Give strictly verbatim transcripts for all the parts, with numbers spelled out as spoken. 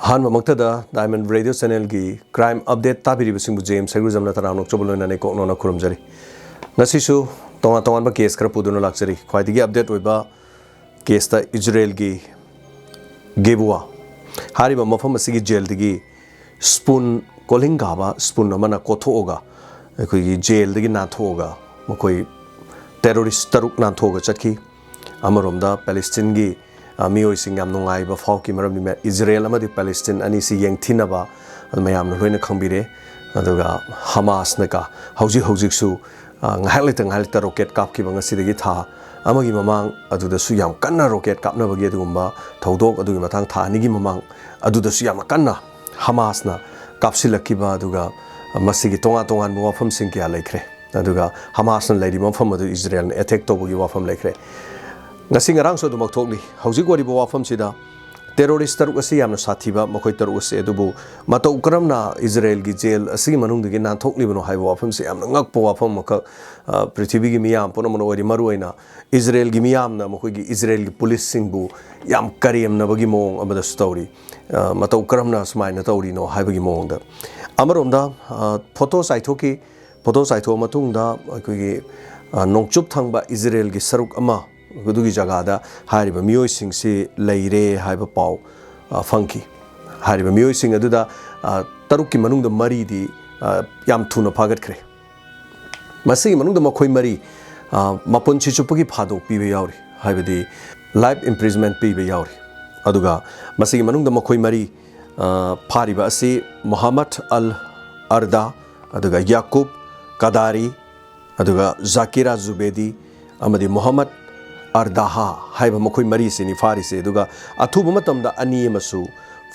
ꯑꯍꯥꯟꯕꯃꯛꯇꯗ Diamond Radio Channelꯒꯤ crime update ꯇꯥꯕꯤꯔꯤꯕꯁꯤꯡꯕꯨ James ꯁꯩꯒꯨꯖꯝꯅ ꯇꯔꯥꯝꯅ ꯑꯣꯛꯆꯕ ꯂꯣꯏꯅꯅ ꯏꯀꯣꯛꯅꯧꯅ ꯈꯨꯔꯨꯝꯖꯔꯤ꯫ ꯉꯁꯤꯁꯨ ꯇꯣꯉꯥꯟ ꯇꯣꯉꯥꯟꯕ case ꯈꯔ ꯄꯨꯗꯨꯅ ꯂꯥꯛꯆꯔꯤ꯫ ꯈ꯭ꯋꯥꯏꯗꯒꯤ update ꯑꯣꯏꯕ caseꯇ ꯏꯖꯔꯦꯜꯒꯤ ꯒꯦꯕꯨꯋꯥ ꯍꯥꯏꯔꯤꯕ ꯃꯐꯝ ꯑꯁꯤꯒꯤ jailꯗꯒꯤ spoon, ꯀꯣꯜꯍꯤꯡ ꯀꯥꯕ spoon ꯑꯃꯅ ꯀꯣꯊꯣꯛꯑꯒ ꯑꯩꯈꯣꯏꯒꯤ jailꯗꯒꯤ ꯅꯥꯟꯊꯣꯛꯑꯒ ꯃꯈꯣꯏ terrorist ꯇꯔꯨꯛ ꯅꯥꯟꯊꯣꯛꯑꯒ ꯆꯠꯈꯤ꯫ ꯑꯃꯔꯣꯝꯗ ꯄꯦꯂꯦꯁꯇꯤꯟꯒꯤ, ꯑ, ꯃꯤꯑꯣꯏꯁꯤꯡ ꯌꯥꯝ ꯅꯨꯡꯉꯥꯏꯕ ꯐꯥꯎꯈꯤ, ꯃꯔꯝꯗꯤ ꯃ-, ꯏꯖꯔꯦꯜ ꯑꯃꯗꯤ ꯄꯦꯂꯦꯁꯇꯤꯟ ꯑꯅꯤꯁꯤ ꯌꯦꯡꯊꯤꯅꯕ ꯃꯌꯥꯝꯅ ꯂꯣꯏꯅ ꯈꯪꯕꯤꯔꯦ꯫ ꯑꯗꯨꯒ ꯍꯃꯥꯁꯅ ꯀ-, ꯍꯧꯖꯤꯛ ꯍꯧꯖꯤꯛꯁꯨ, ꯑ, ꯉꯥꯏꯍꯥꯛ ꯂꯩꯇ ꯉꯥꯏꯍꯥꯛ ꯂꯩꯇ rocket ꯀꯥꯞꯈꯤꯕ, ꯉꯁꯤꯗꯒꯤ ꯊꯥ ꯑꯃꯒꯤ ꯃꯃꯥꯡ ꯑꯗꯨꯗꯁꯨ ꯌꯥꯝ ꯀꯟꯅ rocket ꯀꯥꯞꯅꯕꯒꯤ ꯑꯗꯨꯒꯨꯝꯕ ꯊꯧꯗꯣꯛ, ꯑꯗꯨꯒꯤ ꯃꯇꯥꯡ ꯊꯥ ꯑꯅꯤꯒꯤ ꯃꯃꯥꯡ ꯑꯗꯨꯗꯁꯨ ꯌꯥꯝꯅ ꯀꯟꯅ ꯍꯃꯥꯁꯅ ꯀꯥꯞꯁꯤꯜꯂꯛꯈꯤꯕ, ꯑꯗꯨꯒ ꯃꯁꯤꯒꯤ ꯇꯣꯉꯥꯟ ꯇꯣꯉꯥꯟꯕ ꯋꯥꯐꯝꯁꯤꯡ ꯀꯌꯥ ꯂꯩꯈ꯭ꯔꯦ꯫ ꯑꯗꯨꯒ ꯍꯃꯥꯁꯅ ꯂꯩꯔꯤꯕ ꯃꯐꯝ ꯑꯗꯨ ꯏꯖꯔꯦꯜꯅ attack ꯇꯧꯕꯒꯤ ꯋꯥꯐꯝ ꯂꯩꯈ꯭ꯔꯦ꯫ ꯉꯁꯤ ꯉꯔꯥꯡꯁꯨ ꯑꯗꯨꯃꯛ ꯊꯣꯛꯂꯤ꯫ ꯍꯧꯖꯤꯛ ꯑꯣꯏꯔꯤꯕ ꯋꯥꯐꯝꯁꯤꯗ terrorist ꯇꯔꯨꯛ ꯑꯁꯤ ꯌꯥꯝꯅ ꯁꯥꯊꯤꯕ, ꯃꯈꯣꯏ ꯇꯔꯨꯛ ꯑꯁꯤ, ꯑꯗꯨꯕꯨ ꯃꯇꯧ ꯀꯔꯝꯅ ꯏꯖꯔꯦꯜꯒꯤ jail ꯑꯁꯤꯒꯤ ꯃꯅꯨꯡꯗꯒꯤ ꯅꯥꯟꯊꯣꯛꯂꯤꯕꯅꯣ ꯍꯥꯏꯕ ꯋꯥꯐꯝꯁꯤ ꯌꯥꯝꯅ ꯉꯛꯄ ꯋꯥꯐꯝ ꯑꯃꯈꯛ, ꯑ, ꯄ꯭ꯔꯤꯊꯤꯕꯤꯒꯤ ꯃꯤꯌꯥꯝ ꯄꯨꯝꯅꯃꯛꯅ ꯑꯣꯏꯔꯤ, ꯃꯔꯨꯑꯣꯏꯅ ꯏꯖꯔꯦꯜꯒꯤ ꯃꯤꯌꯥꯝꯅ ꯃꯈꯣꯏꯒꯤ ꯏꯖꯔꯦꯜꯒꯤ ꯄꯨꯂꯤꯁꯁꯤꯡꯕꯨ ꯌꯥꯝ ꯀꯔꯦꯝꯅꯕꯒꯤ ꯃꯑꯣꯡ ꯑꯃꯗꯁꯨ ꯇꯧꯔꯤ꯫ ꯑ, ꯃꯇꯧ ꯀꯔꯝꯅ ꯁꯨꯃꯥꯏꯅ ꯇꯧꯔꯤꯅꯣ ꯍꯥꯏꯕꯒꯤ ꯃꯑꯣꯡꯗ꯫ ꯑꯃꯔꯣꯝꯗ, ꯑ, photo ꯆꯥꯏꯊꯣꯛꯈꯤ꯫ Photo ꯆꯥꯏꯊꯣꯛꯑ ꯃꯇꯨꯡꯗ ꯑꯩꯈꯣꯏꯒꯤ, ꯑ, ꯅꯣꯡꯆꯨꯞ ꯊꯪꯕ ꯏꯖꯔꯦꯜꯒꯤ ꯁꯔꯨꯛ ꯑꯃ, ꯑꯗꯨꯒꯤ ꯖꯒꯥꯗ ꯍꯥꯏꯔꯤꯕ ꯃꯤꯑꯣꯏꯁꯤꯡꯁꯤ ꯂꯩꯔꯦ ꯍꯥꯏꯕ ꯄꯥꯎ, ꯑ, ꯐꯪꯈꯤ꯫ ꯍꯥꯏꯔꯤꯕ ꯃꯤꯑꯣꯏꯁꯤꯡ ꯑꯗꯨꯗ, ꯑ, ꯇꯔꯨꯛꯀꯤ ꯃꯅꯨꯡꯗ ꯃꯔꯤꯗꯤ, ꯑ, ꯌꯥꯝ ꯊꯨꯅ ꯐꯥꯒꯠꯈ꯭ꯔꯦ꯫ ꯃꯁꯤꯒꯤ ꯃꯅꯨꯡꯗ ꯃꯈꯣꯏ ꯃꯔꯤ, ꯑ, ꯃꯄꯨꯟꯁꯤ ꯆꯨꯞꯄꯒꯤ ꯐꯥꯗꯣꯛ ꯄꯤꯕ ꯌꯥꯎꯔꯤ, ꯍꯥꯏꯕꯗꯤ life imprisonment ꯄꯤꯕ ꯌꯥꯎꯔꯤ꯫ ꯑꯗꯨꯒ ꯃꯁꯤꯒꯤ ꯃꯅꯨꯡꯗ ꯃꯈꯣꯏ ꯃꯔꯤ, ꯑ, ꯐꯥꯔꯤꯕ ꯑꯁꯤ ꯃꯣꯍꯝꯃꯗ ꯑꯜ ꯑꯔꯗꯥ, ꯑꯗꯨꯒ ꯌꯥꯀꯨꯕ ꯀꯗꯥꯔꯤ, ꯑꯗꯨꯒ ꯖꯥꯀꯤꯔꯥ ꯖꯨꯕꯦꯗꯤ ꯑꯃꯗꯤ ꯃꯣꯍꯝꯃꯗ ꯑꯔꯗꯥꯍꯥ ꯍꯥꯏꯕ ꯃꯈꯣꯏ ꯃꯔꯤꯁꯤꯅꯤ ꯐꯥꯔꯤꯁꯦ꯫ ꯑꯗꯨꯒ ꯑꯊꯨꯕ ꯃꯇꯝꯗ ꯑꯅꯤ ꯑꯃꯁꯨ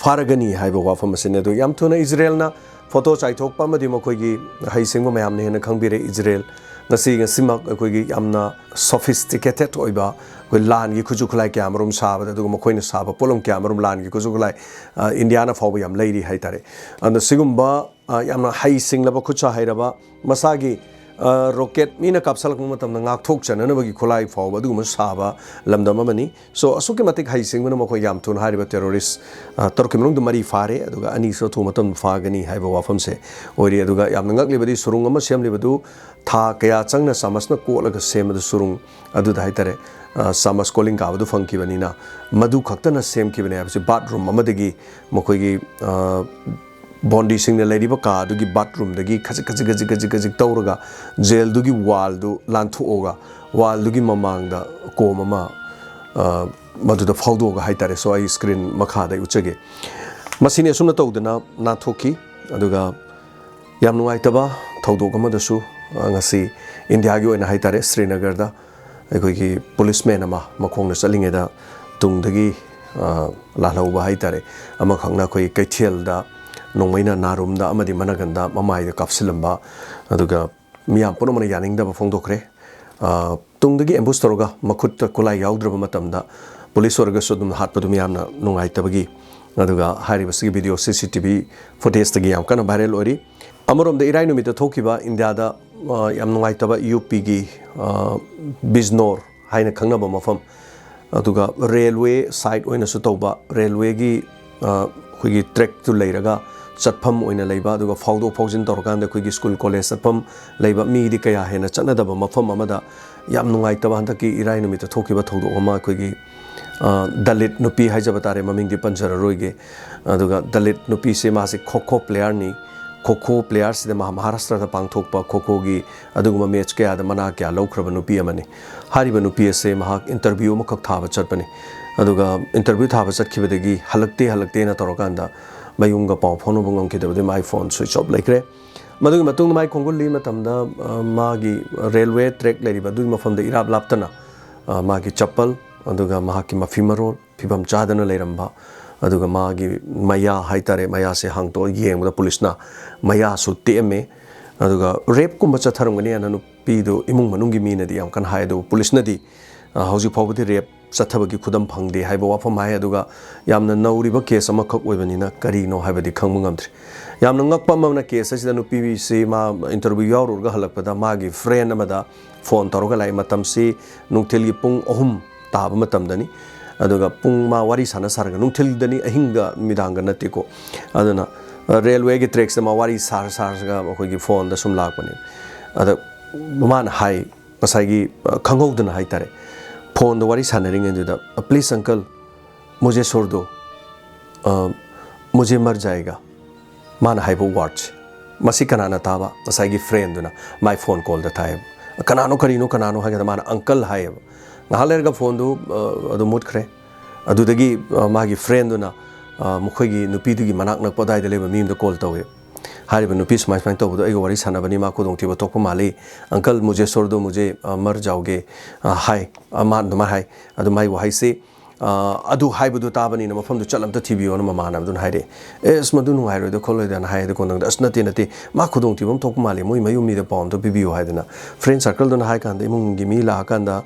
ꯐꯥꯔꯒꯅꯤ ꯍꯥꯏꯕ ꯋꯥꯐꯝ ꯑꯁꯤꯅꯤ꯫ ꯑꯗꯨ ꯌꯥꯝ ꯊꯨꯅ ꯏꯖꯔꯦꯜꯅ photo ꯆꯥꯏꯊꯣꯛꯄ ꯑꯃꯗꯤ ꯃꯈꯣꯏꯒꯤ ꯍꯩꯁꯤꯡꯕ ꯃꯌꯥꯝꯅ ꯍꯦꯟꯅ ꯈꯪꯕꯤꯔꯦ꯫ ꯏꯖꯔꯦꯜ ꯉꯁꯤ, ꯉꯁꯤꯃꯛ ꯑꯩꯈꯣꯏꯒꯤ ꯌꯥꯝꯅ sophisticated ꯑꯣꯏꯕ, ꯑꯩꯈꯣꯏ ꯂꯥꯟꯒꯤ ꯈꯨꯠꯁꯨ ꯈꯨꯠꯂꯥꯏ ꯀꯌꯥ ꯑꯃꯔꯣꯝ ꯁꯥꯕꯗ, ꯑꯗꯨꯒ ꯃꯈꯣꯏꯅ ꯁꯥꯕ ꯄꯣꯠꯂꯝ ꯀꯌꯥ ꯑꯃꯔꯣꯝ ꯂꯥꯟꯒꯤ ꯈꯨꯠꯁꯨ ꯈꯨꯠꯂꯥꯏ, ꯑ, ꯏꯟꯗꯤꯌꯥꯅ ꯐꯥꯎꯕ ꯌꯥꯝ ꯂꯩꯔꯤ ꯍꯥꯏꯇꯥꯔꯦ꯫ ꯑꯗꯨꯅ ꯁꯤꯒꯨꯝꯕ, ꯑ, ꯌꯥꯝꯅ ꯍꯩ ꯁꯤꯡꯂꯕ, ꯈꯨꯠ ꯁꯥ ꯍꯩꯔꯕ, ꯃꯁꯥꯒꯤ ꯑ, ꯔꯣꯀꯦꯠ ꯃꯤꯅ ꯀꯥꯞꯁꯤꯜꯂꯛꯄ ꯃꯇꯝꯗ ꯉꯥꯛꯊꯣꯛꯆꯅꯅꯕꯒꯤ ꯈꯨꯠꯂꯥꯏ ꯐꯥꯎꯕ ꯑꯗꯨꯒꯨꯝꯕ ꯁꯥꯕ ꯂꯝꯗꯝ ꯑꯃꯅꯤ꯫ So, ꯑꯁꯨꯛꯀꯤ ꯃꯇꯤꯛ ꯍꯩꯁꯤꯡꯕꯅ ꯃꯈꯣꯏ ꯌꯥꯝ ꯊꯨꯅ ꯍꯥꯏꯔꯤꯕ ꯇꯦꯔꯣꯔꯤꯁ, ꯑ, ꯇꯔꯨꯛꯀꯤ ꯃꯅꯨꯡꯗ ꯃꯔꯤ ꯐꯥꯔꯦ, ꯑꯗꯨꯒ ꯑꯅꯤꯁꯨ ꯑꯊꯨꯕ ꯃꯇꯝꯗ ꯐꯥꯒꯅꯤ ꯍꯥꯏꯕ ꯋꯥꯐꯝꯁꯦ ꯑꯣꯏꯔꯤ꯫ ꯑꯗꯨꯒ ꯌꯥꯝꯅ ꯉꯛꯂꯤꯕꯗꯤ, ꯁꯨꯔꯨꯡ ꯑꯃ ꯁꯦꯝꯂꯤꯕꯗꯨ ꯊꯥ ꯀꯌꯥ ꯆꯪꯅ ꯆꯥꯃꯁꯅ ꯀꯣꯠꯂꯒ ꯁꯦꯝꯕꯗꯨ ꯁꯨꯔꯨꯡ ꯑꯗꯨꯗ ꯍꯥꯏꯇꯥꯔꯦ, ꯑ, ꯆꯥꯃꯁ ꯀꯣꯂꯤꯡ ꯀꯥꯕꯗꯨ ꯐꯪꯈꯤꯕꯅꯤꯅ, ꯃꯗꯨ ꯈꯛꯇꯅ ꯁꯦꯝꯈꯤꯕꯅꯦ ꯍꯥꯏꯕꯁꯤ ꯕꯥꯠꯔꯨꯝ ꯑꯃꯗꯒꯤ ꯃꯈꯣꯏꯒꯤ, ꯑ, ꯕꯣꯟꯗꯤꯁꯤꯡꯅ ꯂꯩꯔꯤꯕ ꯀꯥ ꯑꯗꯨꯒꯤ ꯕꯥꯠꯔꯨꯝꯗꯒꯤ ꯈꯖꯤꯛ ꯈꯖꯤꯛ ꯈꯖꯤꯛ ꯈꯖꯤꯛ ꯈꯖꯤꯛ ꯇꯧꯔꯒ ꯖꯦꯜꯗꯨꯒꯤ ꯋꯥꯜꯗꯨ ꯂꯥꯟꯊꯣꯛꯑꯒ, ꯋꯥꯜꯗꯨꯒꯤ ꯃꯃꯥꯡꯗ ꯀꯣꯝ ꯑꯃ, ꯑ, ꯃꯗꯨꯗ ꯐꯥꯎꯗꯣꯛꯑꯒ ꯍꯥꯏꯇꯥꯔꯦ꯫ So, ꯑꯩ ꯁ꯭ꯀ꯭ꯔꯤꯟ ꯃꯈꯥꯗ ꯑꯩ ꯎꯠꯆꯒꯦ꯫ ꯃꯁꯤꯅꯤ ꯑꯁꯨꯝꯅ ꯇꯧꯗꯅ ꯅꯥꯟꯊꯣꯛꯈꯤ꯫ ꯑꯗꯨꯒ ꯌꯥꯝ ꯅꯨꯡꯉꯥꯏꯇꯕ ꯊꯧꯗꯣꯛ ꯑꯃꯗꯁꯨ, ꯑ, ꯉꯁꯤ ꯏꯟꯗꯤꯌꯥꯒꯤ ꯑꯣꯏꯅ ꯍꯥꯏꯇꯥꯔꯦ, ꯁ꯭ꯔꯤꯅꯒꯔꯗ ꯑꯩꯈꯣꯏꯒꯤ ꯄꯨꯂꯤꯁꯃꯦꯟ ꯑꯃ ꯃꯈꯣꯡꯅ ꯆꯠꯂꯤꯉꯩꯗ ꯇꯨꯡꯗꯒꯤ, ꯑ, ꯂꯥꯜꯍꯧꯕ ꯍꯥꯏꯇꯥꯔꯦ, ꯑꯃꯈꯛꯅ ꯑꯩꯈꯣꯏ ꯀꯩꯊꯦꯜꯗ ꯅꯣꯡꯃꯩꯅ ꯅꯥꯔꯨꯝꯗ ꯑꯃꯗꯤ ꯃꯅꯒꯟꯗ ꯃꯃꯥꯏꯗ ꯀꯥꯞꯁꯤꯜꯂꯝꯕ, ꯑꯗꯨꯒ ꯃꯤꯌꯥꯝ ꯄꯨꯝꯅꯃꯛꯅ ꯌꯥꯅꯤꯡꯗꯕ ꯐꯣꯡꯗꯣꯛꯈ꯭ꯔꯦ꯫ ꯑ, ꯇꯨꯡꯗꯒꯤ ꯑꯦꯝꯕꯨꯁ ꯇꯧꯔꯒ ꯃꯈꯨꯠꯇ ꯈꯨꯠꯂꯥꯏ ꯌꯥꯎꯗ꯭ꯔꯕ ꯃꯇꯝꯗ ꯄꯨꯂꯤꯁ ꯑꯣꯏꯔꯒꯁꯨ ꯑꯗꯨꯝ ꯍꯥꯠꯄꯗꯨ ꯃꯤꯌꯥꯝꯅ ꯅꯨꯡꯉꯥꯏꯇꯕꯒꯤ, ꯑꯗꯨꯒ ꯍꯥꯏꯔꯤꯕꯁꯤꯒꯤ ꯚꯤꯗꯤꯑꯣ ꯁꯤ ꯁꯤ ꯇꯤ ꯚꯤ ꯐꯨꯇꯦꯖꯇꯒꯤ ꯌꯥꯝ ꯀꯟꯅ ꯚꯥꯏꯔꯦꯜ ꯑꯣꯏꯔꯤ꯫ ꯑꯃꯔꯣꯝꯗ ꯏꯔꯥꯏ ꯅꯨꯃꯤꯠꯇ ꯊꯣꯛꯈꯤꯕ ꯏꯟꯗꯤꯌꯥꯗ, ꯑ, ꯌꯥꯝ ꯅꯨꯡꯉꯥꯏꯇꯕ ꯌꯨ ꯄꯤꯒꯤ, ꯑ, ꯕꯤꯖꯅꯣꯔ ꯍꯥꯏꯅ ꯈꯪꯅꯕ ꯃꯐꯝ, ꯑꯗꯨꯒ ꯔꯦꯜꯋꯦ ꯁꯥꯏꯠ ꯑꯣꯏꯅꯁꯨ ꯇꯧꯕ, ꯔꯦꯜꯋꯦꯒꯤ, ꯑ, ꯑꯩꯈꯣꯏꯒꯤ ꯇ꯭ꯔꯦꯛꯇꯨ ꯂꯩꯔꯒ ꯆꯠꯐꯝ ꯑꯣꯏꯅ ꯂꯩꯕ, ꯑꯗꯨꯒ ꯐꯥꯎꯗꯣꯛ ꯐꯥꯎꯖꯤꯟ ꯇꯧꯔꯀꯥꯟꯗ ꯑꯩꯈꯣꯏꯒꯤ ꯁ꯭ꯀꯨꯜ ꯀꯣꯂꯦꯖ ꯆꯠꯐꯝ ꯂꯩꯕ, ꯃꯤꯗꯤ ꯀꯌꯥ ꯍꯦꯟꯅ ꯆꯠꯅꯗꯕ ꯃꯐꯝ ꯑꯃꯗ ꯌꯥꯝ ꯅꯨꯡꯉꯥꯏꯇꯕ ꯍꯟꯗꯛꯀꯤ ꯏꯔꯥꯏ ꯅꯨꯃꯤꯠꯇ ꯊꯣꯛꯈꯤꯕ ꯊꯧꯗꯣꯛ ꯑꯃ, ꯑꯩꯈꯣꯏꯒꯤ, ꯑ, ꯗꯂꯤꯠ ꯅꯨꯄꯤ ꯍꯥꯏꯖꯕ ꯇꯥꯔꯦ, ꯃꯃꯤꯡꯗꯤ ꯄꯟꯖꯔꯔꯣꯏꯒꯦ, ꯑꯗꯨꯒ ꯗꯂꯤꯠ ꯅꯨꯄꯤꯁꯦ ꯃꯥꯁꯦ ꯈꯣ ꯈꯣ ꯄ꯭ꯂꯦꯌꯔꯅꯤ꯫ ꯈꯣ ꯈꯣ ꯄ꯭ꯂꯦꯌꯔꯁꯤꯗ ꯃꯍꯥ-, ꯃꯍꯥꯔꯥꯁꯇ꯭ꯔꯗ ꯄꯥꯡꯊꯣꯛꯄ ꯈꯣ ꯈꯣꯒꯤ ꯑꯗꯨꯒꯨꯝꯕ ꯃꯦꯠꯆ ꯀꯌꯥꯗ ꯃꯅꯥ ꯀꯌꯥ ꯂꯧꯈ꯭ꯔꯕ ꯅꯨꯄꯤ ꯑꯃꯅꯤ꯫ ꯍꯥꯏꯔꯤꯕ ꯅꯨꯄꯤ ꯑꯁꯦ ꯃꯍꯥꯛ ꯏꯟꯇꯔꯚ꯭ꯌꯨ ꯑꯃꯈꯛ ꯊꯥꯕ ꯆꯠꯄꯅꯤ꯫ ꯑꯗꯨꯒ ꯏꯟꯇꯔꯚ꯭ꯌꯨ ꯊꯥꯕ ꯆꯠꯈꯤꯕꯗꯒꯤ ꯍꯜꯂꯛꯇꯦ, ꯍꯜꯂꯛꯇꯦꯅ ꯇꯧꯔꯀꯥꯟꯗ ꯃꯌꯨꯝꯒ ꯄꯥꯎ ꯐꯥꯎꯅꯕ ꯉꯝꯈꯤꯗꯕꯗꯒꯤ ꯃꯥꯏ ꯐꯣꯟ ꯁ꯭ꯋꯤꯆ ꯑꯣꯐ ꯂꯩꯈ꯭ꯔꯦ꯫ ꯃꯗꯨꯒꯤ ꯃꯇꯨꯡꯗ ꯃꯥꯏ ꯈꯣꯡꯒꯨꯜ ꯂꯤ ꯃꯇꯝꯗ, ꯑ, ꯃꯥꯒꯤ ꯔꯦꯜꯋꯦ ꯇ꯭ꯔꯦꯛ ꯂꯩꯔꯤꯕ ꯑꯗꯨꯒꯤ ꯃꯐꯝꯗ ꯏꯔꯥꯞ ꯂꯥꯞꯇꯅ, ꯑ, ꯃꯥꯒꯤ ꯆꯄꯜ, ꯑꯗꯨꯒ ꯃꯍꯥꯛꯀꯤ ꯃꯐꯤ ꯃꯔꯣꯜ, ꯐꯤꯕꯝ ꯆꯥꯗꯅ ꯂꯩꯔꯝꯕ, ꯑꯗꯨꯒ ꯃꯥꯒꯤ ꯃꯌꯥ ꯍꯥꯏꯇꯥꯔꯦ, ꯃꯌꯥꯁꯦ ꯍꯥꯡꯇꯣꯛꯑ ꯌꯦꯡꯕꯗ ꯄꯨꯂꯤꯁꯅ ꯃꯌꯥꯁꯨ ꯇꯦꯛꯑꯝꯃꯦ꯫ ꯑꯗꯨꯒ ꯔꯦꯞꯀꯨꯝꯕ ꯆꯠꯊꯔꯝꯒꯅꯤ ꯍꯥꯏꯅ ꯅꯨꯄꯤꯗꯨ ꯏꯃꯨꯡ ꯃꯅꯨꯡꯒꯤ ꯃꯤꯅꯗꯤ ꯌꯥꯝ ꯀꯟꯅ ꯍꯥꯏ, ꯑꯗꯨꯕꯨ ꯄꯨꯂꯤꯁꯅꯗꯤ, ꯑ, ꯍꯧꯖꯤꯛ ꯐꯥꯎꯕꯗꯤ ꯔꯦꯞ ꯆꯠꯊꯕꯒꯤ ꯈꯨꯗꯝ ꯐꯪꯗꯦ ꯍꯥꯏꯕ ꯋꯥꯐꯝ ꯍꯥꯏ꯫ ꯑꯗꯨꯒ ꯌꯥꯝꯅ ꯅꯧꯔꯤꯕ ꯀꯦꯁ ꯑꯃꯈꯛ ꯑꯣꯏꯕꯅꯤꯅ ꯀꯔꯤꯅꯣ ꯍꯥꯏꯕꯗꯤ ꯈꯪꯕ ꯉꯝꯗ꯭ꯔꯤ꯫ ꯌꯥꯝꯅ ꯉꯛꯄ ꯑꯃꯅ, ꯀꯦꯁ ꯑꯁꯤꯗ ꯅꯨꯄꯤꯁꯤ ꯃꯥ ꯏꯟꯇꯔꯚ꯭ꯌꯨ ꯌꯥꯎꯔꯨꯔꯒ ꯍꯜꯂꯛꯄꯗ ꯃꯥꯒꯤ ꯐ꯭ꯔꯦꯟ ꯑꯃꯗ ꯐꯣꯟ ꯇꯧꯔꯒ ꯂꯥꯛꯏ꯫ ꯃꯇꯝꯁꯤ ꯅꯨꯡꯊꯤꯜꯒꯤ ꯄꯨꯡ ꯑꯍꯨꯝ ꯇꯥꯕ ꯃꯇꯝꯗꯅꯤ꯫ ꯑꯗꯨꯒ ꯄꯨꯡ, ꯃꯥ ꯋꯥꯔꯤ ꯁꯥꯟꯅ ꯁꯥꯔꯒ, ꯅꯨꯡꯊꯤꯜꯗꯅꯤ, ꯑꯍꯤꯡꯒ ꯅꯨꯃꯤꯗꯥꯡꯒ ꯅꯠꯇꯦꯀꯣ꯫ ꯑꯗꯨꯅ ꯔꯦꯜꯋꯦꯒꯤ ꯇ꯭ꯔꯦꯛꯁꯤꯗ ꯃꯥ ꯋꯥꯔꯤ ꯁꯥꯔ ꯁꯥꯔꯒ ꯑꯩꯈꯣꯏꯒꯤ ꯐꯣꯟꯗ ꯁꯨꯝ ꯂꯥꯛꯄꯅꯦ꯫ ꯑꯗ ꯃꯥꯅ ꯍꯥꯏ, ꯉꯁꯥꯏꯒꯤ, ꯑ, ꯈꯪꯍꯧꯗꯅ ꯍꯥꯏꯇꯥꯔꯦ, ꯐꯣꯟꯗ ꯋꯥꯔꯤ ꯁꯥꯟꯅꯔꯤꯉꯩꯗꯨꯗ, "Please uncle, मुझे छोड़ दो, मुझे मर जाएगा", ꯃꯥꯅ ꯍꯥꯏꯕ ꯋꯥꯔꯗꯁꯦ꯫ ꯃꯁꯤ ꯀꯅꯥꯅ ꯇꯥꯕ? ꯉꯁꯥꯏꯒꯤ ꯐ꯭ꯔꯦꯟꯗꯨꯅ ꯃꯥꯏ ꯐꯣꯟ ꯀꯣꯜꯗ ꯇꯥꯏꯌꯦꯕ꯫ "ꯀꯅꯥꯅꯣ, ꯀꯔꯤꯅꯣ, ꯀꯅꯥꯅꯣ?" ꯍꯥꯏ ꯀꯥꯟꯗ ꯃꯥꯅ "ꯑꯪꯀꯜ" ꯍꯥꯏꯌꯦꯕ꯫ ꯉꯥꯏꯍꯥꯛ ꯂꯩꯔꯒ ꯐꯣꯟꯗꯨ, ꯑ, ꯑꯗꯨꯝ ꯃꯨꯠꯈ꯭ꯔꯦ꯫ ꯑꯗꯨꯗꯒꯤ, ꯑ, ꯃꯥꯒꯤ ꯐ꯭ꯔꯦꯟꯗꯨꯅ, ꯑ, ꯃꯈꯣꯏꯒꯤ ꯅꯨꯄꯤꯗꯨꯒꯤ ꯃꯅꯥꯛ ꯅꯛꯄ ꯑꯗꯨꯋꯥꯏꯗ ꯂꯩꯕ ꯃꯤ ꯑꯃꯗ ꯀꯣꯜ ꯇꯧꯋꯦ꯫ ꯍꯥꯏꯔꯤꯕ ꯅꯨꯄꯤ ꯁꯨꯃꯥꯏ ꯁꯨꯃꯥꯏꯅ ꯇꯧꯕꯗꯣ ꯑꯩꯒ ꯋꯥꯔꯤ ꯁꯥꯟꯅꯕꯅꯤ, ꯃꯥ ꯈꯨꯗꯣꯡꯊꯤꯕ ꯊꯣꯛꯄ ꯃꯥꯜꯂꯤ, "ꯑꯪꯀꯜ, ꯃꯨꯖꯦ ꯁꯣꯔ ꯗꯣ, ꯃꯨꯖꯦ, ꯑ, ꯃꯔ ꯖꯥꯎꯒꯦ", ꯑ, ꯍꯥꯏ꯫ ꯑ, ꯃꯥ ꯑꯗꯨꯃꯥꯏꯅ ꯍꯥꯏ꯫ ꯑꯗꯨ ꯃꯥꯏ ꯋꯥꯍꯩꯁꯤ, ꯑ, "ꯑꯗꯨ ꯍꯥꯏꯕꯗꯨ ꯇꯥꯕꯅꯤꯅ ꯃꯐꯝꯗꯨ ꯆꯠꯂ ꯑꯝꯇ ꯊꯤꯕꯤꯌꯣꯅ" ꯃꯃꯥꯟꯅꯕꯗꯨꯅ ꯍꯥꯏꯔꯛꯑꯦ꯫ "ꯑꯦꯁ, ꯃꯗꯨ ꯅꯨꯡꯉꯥꯏꯔꯣꯏꯗ ꯈꯣꯠꯂꯣꯏꯗꯅ" ꯍꯥꯏ꯫ ꯑꯗꯨ ꯀꯣꯟꯅꯪꯗ, "ꯑꯁ, ꯅꯠꯇꯦ, ꯅꯠꯇꯦ, ꯃꯥ ꯈꯨꯗꯣꯡꯊꯤꯕ ꯑꯃ ꯊꯣꯛꯄ ꯃꯥꯜꯂꯤ, ꯃꯣꯏ ꯃꯌꯨꯝ ꯃꯤꯗ ꯄꯥꯎ ꯑꯝꯇ ꯄꯤꯕꯤꯌꯨ" ꯍꯥꯏꯗꯅ ꯐ꯭ꯔꯦꯟ ꯁꯥꯔꯀꯜꯗꯨꯅ ꯍꯥꯏ ꯀꯥꯟꯗ ꯏꯃꯨꯡꯒꯤ ꯃꯤ ꯂꯥꯛꯑꯀꯥꯟꯗ,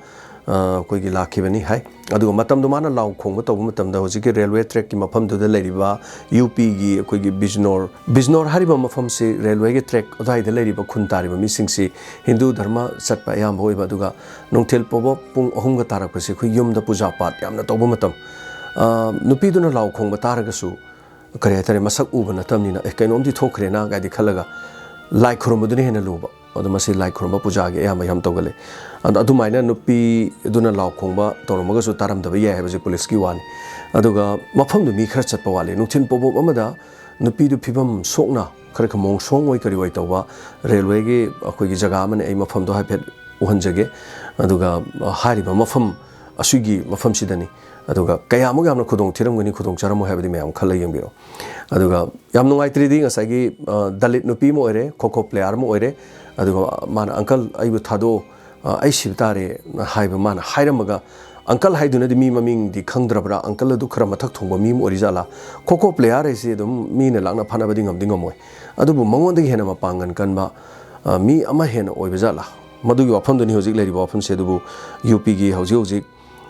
ꯑ, ꯑꯩꯈꯣꯏꯒꯤ ꯂꯥꯛꯈꯤꯕꯅꯤ ꯍꯥꯏ꯫ ꯑꯗꯨꯒ ꯃꯇꯝꯗꯨ ꯃꯥꯅ ꯂꯥꯎ ꯈꯣꯡꯕ ꯇꯧꯕ ꯃꯇꯝꯗ ꯍꯧꯖꯤꯛꯀꯤ ꯔꯦꯜꯋꯦ ꯇ꯭ꯔꯦꯛꯀꯤ ꯃꯐꯝꯗꯨꯗ ꯂꯩꯔꯤꯕ ꯌꯨ ꯄꯤꯒꯤ ꯑꯩꯈꯣꯏꯒꯤ ꯕꯤꯖꯅꯣꯔ, ꯕꯤꯖꯅꯣꯔ ꯍꯥꯏꯔꯤꯕ ꯃꯐꯝꯁꯤ ꯔꯦꯜꯋꯦꯒꯤ ꯇ꯭ꯔꯦꯛ ꯑꯗꯨꯋꯥꯏꯗ ꯂꯩꯔꯤꯕ ꯈꯨꯟ ꯇꯥꯔꯤꯕ ꯃꯤꯁꯤꯡꯁꯤ ꯍꯤꯟꯗꯨ ꯙꯔꯃ ꯆꯠꯄ ꯑꯌꯥꯝꯕ ꯑꯣꯏꯕ, ꯑꯗꯨꯒ ꯅꯨꯡꯊꯤꯜ ꯄꯣꯕ ꯄꯨꯡ ꯑꯍꯨꯝꯒ ꯇꯥꯔꯛꯄꯁꯤ ꯑꯩꯈꯣꯏ ꯌꯨꯝꯗ ꯄꯨꯖꯥ ꯄꯥꯠ ꯌꯥꯝꯅ ꯇꯧꯕ ꯃꯇꯝ꯫ ꯑ, ꯅꯨꯄꯤꯗꯨꯅ ꯂꯥꯎ ꯈꯣꯡꯕ ꯇꯥꯔꯒꯁꯨ, ꯀꯔꯤ ꯍꯥꯏꯇꯥꯔꯦ, ꯃꯁꯛ ꯎꯕ ꯅꯠꯇꯕꯅꯤꯅ, "ꯑꯦ, ꯀꯩꯅꯣꯝꯗꯤ ꯊꯣꯛꯈ꯭ꯔꯦꯅ" ꯀꯥꯏꯗꯤ ꯈꯜꯂꯒ ꯂꯥꯏ ꯈꯨꯔꯨꯝꯕꯗꯨꯅ ꯍꯦꯟꯅ ꯂꯨꯕ꯫ ꯑꯗꯣ ꯃꯁꯤ ꯂꯥꯏ ꯈꯨꯔꯨꯝꯕ ꯄꯨꯖꯥꯒꯤ ꯑꯌꯥꯝꯕ ꯌꯥꯝ ꯇꯧꯒꯜꯂꯤ꯫ ꯑꯗꯣ ꯑꯗꯨꯃꯥꯏꯅ ꯅꯨꯄꯤꯗꯨꯅ ꯂꯥꯎ ꯈꯣꯡꯕ ꯇꯧꯔꯝꯃꯒꯁꯨ ꯇꯥꯔꯝꯗꯕ ꯌꯥꯏ ꯍꯥꯏꯕꯁꯤ ꯄꯨꯂꯤꯁꯀꯤ ꯋꯥꯅꯤ꯫ ꯑꯗꯨꯒ ꯃꯐꯝꯗꯨ ꯃꯤ ꯈꯔ ꯆꯠꯄ ꯋꯥꯠꯂꯤ꯫ ꯅꯨꯡꯊꯤꯜ ꯄꯣꯕꯣꯞ ꯑꯃꯗ ꯅꯨꯄꯤꯗꯨ ꯐꯤꯕꯝ ꯁꯣꯛꯅ ꯈꯔ ꯈꯔ ꯃꯣꯡꯁꯣꯡ ꯑꯣꯏ ꯀꯔꯤ ꯑꯣꯏ ꯇꯧꯕ ꯔꯦꯜꯋꯦꯒꯤ ꯑꯩꯈꯣꯏꯒꯤ ꯖꯒꯥ ꯑꯃꯅꯤ꯫ ꯑꯩ ꯃꯐꯝꯗꯣ ꯍꯥꯏꯐꯦꯠ ꯎꯍꯟꯖꯒꯦ꯫ ꯑꯗꯨꯒ ꯍꯥꯏꯔꯤꯕ ꯃꯐꯝ ꯑꯁꯤꯒꯤ ꯃꯐꯝꯁꯤꯗꯅꯤ꯫ ꯑꯗꯨꯒ ꯀꯌꯥꯃꯨꯛ ꯌꯥꯝꯅ ꯈꯨꯗꯣꯡ ꯊꯤꯔꯝꯒꯅꯤ, ꯈꯨꯗꯣꯡ ꯆꯥꯔꯝꯃꯣꯏ ꯍꯥꯏꯕꯗꯤ ꯃꯌꯥꯝ ꯈꯜꯂ ꯌꯦꯡꯕꯤꯔꯣ꯫ ꯑꯗꯨꯒ ꯌꯥꯝ ꯅꯨꯡꯉꯥꯏꯇ꯭ꯔꯤꯗꯤ ꯉꯁꯥꯏꯒꯤ, ꯑ, ꯗꯂꯤꯠ ꯅꯨꯄꯤ ꯑꯃ ꯑꯣꯏꯔꯦ, ꯈꯣ ꯈꯣ ꯄ꯭ꯂꯦꯌꯥꯔ ꯑꯃ ꯑꯣꯏꯔꯦ, ꯑꯗꯨꯒ ꯃꯥꯅ, "ꯑꯪꯀꯜ, ꯑꯩꯕꯨ ꯊꯥꯗꯣꯛꯑꯣ, ꯑ, ꯑꯩ ꯁꯤꯕ ꯇꯥꯔꯦꯅ" ꯍꯥꯏꯕ ꯃꯥꯅ ꯍꯥꯏꯔꯝꯃꯒ, ꯑꯪꯀꯜ ꯍꯥꯏꯗꯨꯅꯗꯤ ꯃꯤ ꯃꯃꯤꯡꯗꯤ ꯈꯪꯗ꯭ꯔꯕ꯭ꯔꯥ, ꯑꯪꯀꯜ ꯑꯗꯨ ꯈꯔ ꯃꯊꯛ ꯊꯣꯡꯕ ꯃꯤ ꯑꯃ ꯑꯣꯏꯔꯤꯖꯥꯠꯂꯥ? ꯈꯣ ꯈꯣ ꯄ꯭ꯂꯦꯌꯥꯔ ꯍꯥꯏꯁꯤ ꯑꯗꯨꯝ ꯃꯤꯅ ꯂꯥꯛꯅ ꯐꯥꯅꯕꯗꯤ ꯉꯝꯗꯤ ꯉꯝꯃꯣꯏ, ꯑꯗꯨꯕꯨ ꯃꯉꯣꯟꯗꯒꯤ ꯍꯦꯟꯅ ꯃꯄꯥꯡꯒꯜ ꯀꯟꯕ, ꯑ, ꯃꯤ ꯑꯃ ꯍꯦꯟꯅ ꯑꯣꯏꯕ ꯖꯥꯠꯂꯥ? ꯃꯗꯨꯒꯤ ꯋꯥꯐꯝꯗꯨꯅꯤ ꯍꯧꯖꯤꯛ ꯂꯩꯔꯤꯕ ꯋꯥꯐꯝꯁꯦ꯫ ꯑꯗꯨꯕꯨ ꯌꯨ ꯄꯤꯒꯤ ꯍꯧꯖꯤꯛ ꯍꯧꯖꯤꯛ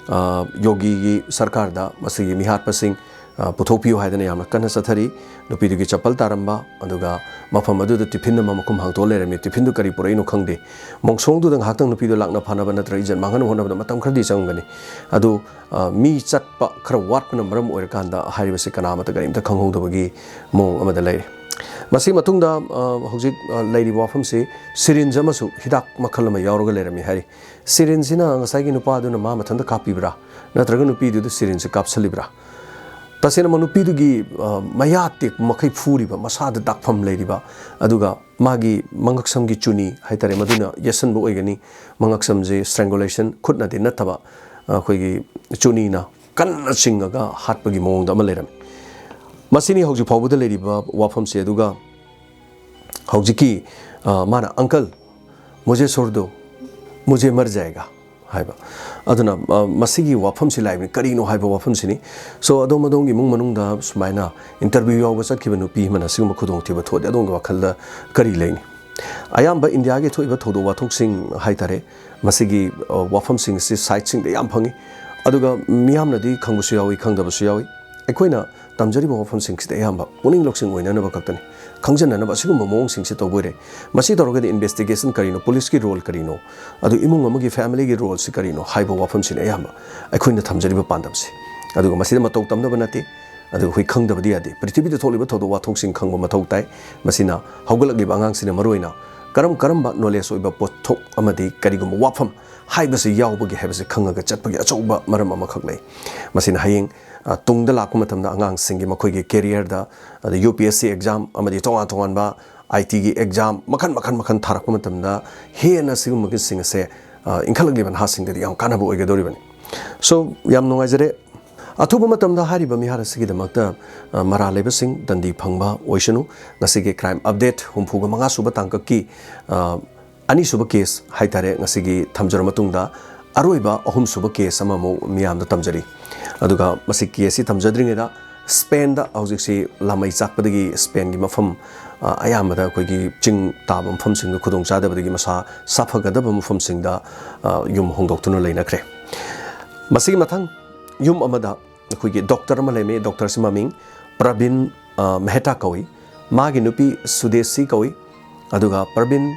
ꯑ, ꯌꯣꯒꯤꯒꯤ ꯁꯔꯀꯥꯔꯗ ꯃꯁꯤꯒꯤ ꯃꯤꯍꯥꯠꯄꯁꯤꯡ, ꯑ, ꯄꯨꯊꯣꯛꯄꯤꯌꯨ ꯍꯥꯏꯗꯅ ꯌꯥꯝꯅ ꯀꯟꯅ ꯆꯠꯊꯔꯤ꯫ ꯅꯨꯄꯤꯗꯨꯒꯤ ꯆꯄꯜ ꯇꯥꯔꯝꯕ, ꯑꯗꯨꯒ ꯃꯐꯝ ꯑꯗꯨꯗ ꯇꯤꯐꯤꯟ ꯑꯃ ꯃꯈꯨꯝ ꯍꯥꯡꯗꯣꯛꯑ ꯂꯩꯔꯝꯃꯤ꯫ ꯇꯤꯐꯤꯟꯗꯨ ꯀꯔꯤ ꯄꯨꯔꯛꯏꯅꯣ ꯈꯪꯗꯦ꯫ ꯃꯣꯡꯁꯣꯡꯗꯨꯗ ꯉꯥꯏꯍꯥꯛꯇꯪ ꯅꯨꯄꯤꯗꯨ ꯂꯥꯛꯅ ꯐꯥꯅꯕ ꯅꯠꯇ꯭ꯔꯒ ꯏꯖꯠ ꯃꯥꯡꯍꯟꯅ ꯍꯣꯠꯅꯕꯗ ꯃꯇꯝ ꯈꯔꯗꯤ ꯆꯪꯒꯅꯤ꯫ ꯑꯗꯨ, ꯑ, ꯃꯤ ꯆꯠꯄ ꯈꯔ ꯋꯥꯠꯄꯅ ꯃꯔꯝ ꯑꯣꯏꯔꯀꯥꯟꯗ ꯍꯥꯏꯔꯤꯕꯁꯤ ꯀꯅꯥꯃꯠꯇ ꯀꯔꯤꯝꯇ ꯈꯪꯍꯧꯗꯕꯒꯤ ꯃꯑꯣꯡ ꯑꯃꯗ ꯂꯩꯔꯦ꯫ ꯃꯁꯤꯒꯤ ꯃꯇꯨꯡꯗ, ꯑ, ꯍꯧꯖꯤꯛ, ꯑ, ꯂꯩꯔꯤꯕ ꯋꯥꯐꯝꯁꯤ syringe ꯑꯃꯁꯨ ꯍꯤꯗꯥꯛ ꯃꯈꯜ ꯑꯃ ꯌꯥꯎꯔꯒ ꯂꯩꯔꯝꯃꯤ ꯍꯥꯏꯔꯤ꯫ Syringeꯁꯤꯅ ꯉꯁꯥꯏꯒꯤ ꯅꯨꯄꯥꯗꯨꯅ ꯃꯥ ꯃꯊꯟꯇ ꯀꯥꯞꯄꯤꯕ꯭ꯔꯥ, ꯅꯠꯇ꯭ꯔꯒ ꯅꯨꯄꯤꯗꯨꯗ syringeꯁꯦ ꯀꯥꯞꯁꯜꯂꯤꯕ꯭ꯔꯥ? ꯇꯁꯦꯡꯅ ꯅꯨꯄꯤꯗꯨꯒꯤ, ꯑ, ꯃꯌꯥ ꯇꯦꯛꯄ ꯃꯈꯩ ꯐꯨꯔꯤꯕ, ꯃꯁꯥꯗ ꯗꯥꯛꯐꯝ ꯂꯩꯔꯤꯕ, ꯑꯗꯨꯒ ꯃꯥꯒꯤ ꯃꯉꯛꯁꯝꯒꯤ ꯆꯨꯅꯤ ꯍꯥꯏꯇꯥꯔꯦ, ꯃꯗꯨꯅ ꯌꯦꯠꯁꯟꯕ ꯑꯣꯏꯒꯅꯤ꯫ ꯃꯉꯛꯁꯝꯁꯦ strangulation, ꯈꯨꯠꯅꯗꯤ ꯅꯠꯇꯕ, ꯑꯩꯈꯣꯏꯒꯤ ꯆꯨꯅꯤꯅ ꯀꯟꯅ ꯆꯤꯡꯉꯒ ꯍꯥꯠꯄꯒꯤ ꯃꯑꯣꯡꯗ ꯑꯃ ꯂꯩꯔꯝꯃꯤ꯫ ꯃꯁꯤꯅꯤ ꯍꯧꯖꯤꯛ ꯐꯥꯎꯕꯗ ꯂꯩꯔꯤꯕ ꯋꯥꯐꯝꯁꯦ꯫ ꯑꯗꯨꯒ ꯍꯧꯖꯤꯛꯀꯤ, ꯑ, ꯃꯥꯅ, "Uncle, ꯃꯨꯖꯦ ꯁꯣꯔ ꯗꯣ, ꯃꯨꯖꯦ ꯃꯔ ꯖꯥꯌꯦꯒꯥ" ꯍꯥꯏꯕ꯫ ꯑꯗꯨꯅ, ꯑ, ꯃꯁꯤꯒꯤ ꯋꯥꯐꯝꯁꯤ ꯂꯥꯛꯏꯕꯅꯤ, ꯀꯔꯤꯅꯣ ꯍꯥꯏꯕ ꯋꯥꯐꯝꯁꯤꯅꯤ꯫ So, ꯑꯗꯣꯝ ꯑꯗꯣꯝꯒꯤ ꯏꯃꯨꯡ ꯃꯅꯨꯡꯗ ꯁꯨꯃꯥꯏꯅ interview ꯌꯥꯎꯕ ꯆꯠꯈꯤꯕ ꯅꯨꯄꯤ ꯑꯃꯅ ꯁꯤꯒꯨꯝꯕ ꯈꯨꯗꯣꯡꯊꯤꯕ ꯊꯣꯛꯑꯗꯤ ꯑꯗꯣꯝꯒꯤ ꯋꯥꯈꯜꯗ ꯀꯔꯤ ꯂꯩꯅꯤ? ꯑꯌꯥꯝꯕ ꯏꯟꯗꯤꯌꯥꯒꯤ ꯊꯣꯛꯏꯕ ꯊꯧꯗꯣꯛ ꯋꯥꯊꯣꯛꯁꯤꯡ ꯍꯥꯏꯇꯥꯔꯦ, ꯃꯁꯤꯒꯤ, ꯑ, ꯋꯥꯐꯝꯁꯤꯡ ꯑꯁꯤ siteꯁꯤꯡꯗ ꯌꯥꯝ ꯐꯪꯉꯤ꯫ ꯑꯗꯨꯒ ꯃꯤꯌꯥꯝꯅꯗꯤ ꯈꯪꯕꯁꯨ ꯌꯥꯎꯏ, ꯈꯪꯗꯕꯁꯨ ꯌꯥꯎꯏ꯫ ꯑꯩꯈꯣꯏꯅ ꯇꯝꯖꯔꯤꯕ ꯋꯥꯐꯝꯁꯤꯡꯁꯤꯗ ꯑꯌꯥꯝꯕ ꯄꯨꯛꯅꯤꯡ ꯂꯧꯁꯤꯡ ꯑꯣꯏꯅꯅꯕ ꯈꯛꯇꯅꯤ꯫ ꯈꯪꯖꯅꯅꯕ ꯑꯁꯤꯒꯨꯝꯕ ꯃꯑꯣꯡꯁꯤꯡꯁꯤ ꯇꯧꯕ ꯑꯣꯏꯔꯦ꯫ ꯃꯁꯤ ꯇꯧꯔꯒꯗꯤ investigation ꯀꯔꯤꯅꯣ, policeꯀꯤ role ꯀꯔꯤꯅꯣ, ꯑꯗꯨ ꯏꯃꯨꯡ ꯑꯃꯒꯤ, familyꯒꯤ roleꯁꯤ ꯀꯔꯤꯅꯣ ꯍꯥꯏꯕ ꯋꯥꯐꯝꯁꯤꯅꯤ ꯑꯌꯥꯝꯕ ꯑꯩꯈꯣꯏꯅ ꯊꯝꯖꯔꯤꯕ ꯄꯥꯟꯗꯝꯁꯤ꯫ ꯑꯗꯨꯒ ꯃꯁꯤꯗ ꯃꯇꯧ ꯇꯝꯗꯕ ꯅꯠꯇꯦ, ꯑꯗꯨꯒ ꯑꯩꯈꯣꯏ ꯈꯪꯗꯕꯗꯤ ꯌꯥꯗꯦ꯫ ꯄ꯭ꯔꯤꯊꯤꯕꯤꯗ ꯊꯣꯛꯂꯤꯕ ꯊꯧꯗꯣꯛ ꯋꯥꯊꯣꯛꯁꯤꯡ ꯈꯪꯕ ꯃꯊꯧ ꯇꯥꯏ꯫ ꯃꯁꯤꯅ ꯍꯧꯒꯠꯂꯛꯂꯤꯕ ꯑꯉꯥꯡꯁꯤꯡꯅ ꯃꯔꯨꯑꯣꯏꯅ ꯀꯔꯝ ꯀꯔꯝꯕ knowledge ꯑꯣꯏꯕ ꯄꯣꯠꯊꯣꯛ ꯑꯃꯗꯤ ꯀꯔꯤꯒꯨꯝꯕ ꯋꯥꯐꯝ ꯍꯥꯏꯕꯁꯤ ꯌꯥꯎꯕꯒꯦ ꯍꯥꯏꯕꯁꯤ ꯈꯪꯉꯒ ꯆꯠꯄꯒꯤ ꯑꯆꯧꯕ ꯃꯔꯝ ꯑꯃꯈꯛ ꯂꯩ꯫ ꯃꯁꯤꯅ ꯍꯌꯦꯡ, ꯑ, ꯇꯨꯡꯗ ꯂꯥꯛꯄ ꯃꯇꯝꯗ ꯑꯉꯥꯡꯁꯤꯡꯒꯤ ꯃꯈꯣꯏꯒꯤ careerꯗ, ꯑꯗ UPSC exam ꯑꯃꯗꯤ ꯇꯣꯉꯥꯟ ꯇꯣꯉꯥꯟꯕ ITꯒꯤ exam ꯃꯈꯜ, ꯃꯈꯜ, ꯃꯈꯜ ꯊꯥꯔꯛꯄ ꯃꯇꯝꯗ ꯍꯦꯟꯅ ꯁꯤꯒꯨꯝꯕꯒꯤꯁꯤꯡ ꯑꯁꯦ, ꯑ, ꯏꯟꯈꯠꯂꯛꯂꯤꯕ ꯅꯍꯥꯁꯤꯡꯗꯗꯤ ꯌꯥꯝ ꯀꯥꯟꯅꯕ ꯑꯣꯏꯒꯗꯧꯔꯤꯕꯅꯤ꯫ So, ꯌꯥꯝ ꯅꯨꯡꯉꯥꯏꯖꯔꯦ꯫ ꯑꯊꯨꯕ ꯃꯇꯝꯗ ꯍꯥꯏꯔꯤꯕ ꯃꯤꯍꯥꯠ ꯑꯁꯤꯒꯤꯗꯃꯛꯇ, ꯑ, ꯃꯔꯥꯜ ꯂꯩꯕꯁꯤꯡ ꯗꯟꯗꯤ ꯐꯪꯕ ꯑꯣꯏꯁꯅꯨ꯫ ꯉꯁꯤꯒꯤ crime update ꯍꯨꯝꯐꯨꯒ ꯃꯉꯥ ꯁꯨꯕ ꯇꯥꯡꯀꯛꯀꯤ, ꯑ, ꯑꯅꯤꯁꯨꯕ case ꯍꯥꯏꯇꯥꯔꯦ, ꯉꯁꯤꯒꯤ ꯊꯝꯖꯔ ꯃꯇꯨꯡꯗ ꯑꯔꯣꯏꯕ ꯑꯍꯨꯝꯁꯨꯕ case ꯑꯃꯃꯨꯛ ꯃꯤꯌꯥꯝꯗ ꯇꯝꯖꯔꯤ꯫ ꯑꯗꯨꯒ ꯃꯁꯤ caseꯁꯤ ꯊꯝꯖꯗ꯭ꯔꯤꯉꯩꯗ Spainꯗ ꯍꯧꯖꯤꯛꯁꯤ ꯂꯥꯃꯩ ꯆꯥꯛꯄꯗꯒꯤ Spainꯒꯤ ꯃꯐꯝ, ꯑ, ꯑꯌꯥꯝꯕꯗ ꯑꯩꯈꯣꯏꯒꯤ ꯆꯤꯡ ꯇꯥꯕ ꯃꯐꯝꯁꯤꯡꯗ ꯈꯨꯗꯣꯡꯆꯥꯗꯕꯗꯒꯤ ꯃꯁꯥ ꯁꯥꯐꯒꯗꯕ ꯃꯐꯝꯁꯤꯡꯗ, ꯑ, ꯌꯨꯝ ꯍꯣꯡꯗꯣꯛꯇꯨꯅ ꯂꯩꯅꯈ꯭ꯔꯦ꯫ ꯃꯁꯤꯒꯤ ꯃꯊꯪ ꯌꯨꯝ ꯑꯃꯗ ꯑꯩꯈꯣꯏꯒꯤ ꯗꯣꯛꯇꯔ ꯑꯃ ꯂꯩꯔꯝꯃꯤ꯫ ꯗꯣꯛꯇꯔꯁꯤ ꯃꯃꯤꯡ ꯄ꯭ꯔꯕꯤꯟ, ꯑ, ꯃꯦꯍꯇꯥ ꯀꯧꯏ꯫ ꯃꯥꯒꯤ ꯅꯨꯄꯤ ꯁꯨꯗꯦꯁꯤ ꯀꯧꯏ꯫ ꯑꯗꯨꯒ ꯄ꯭ꯔꯕꯤꯟ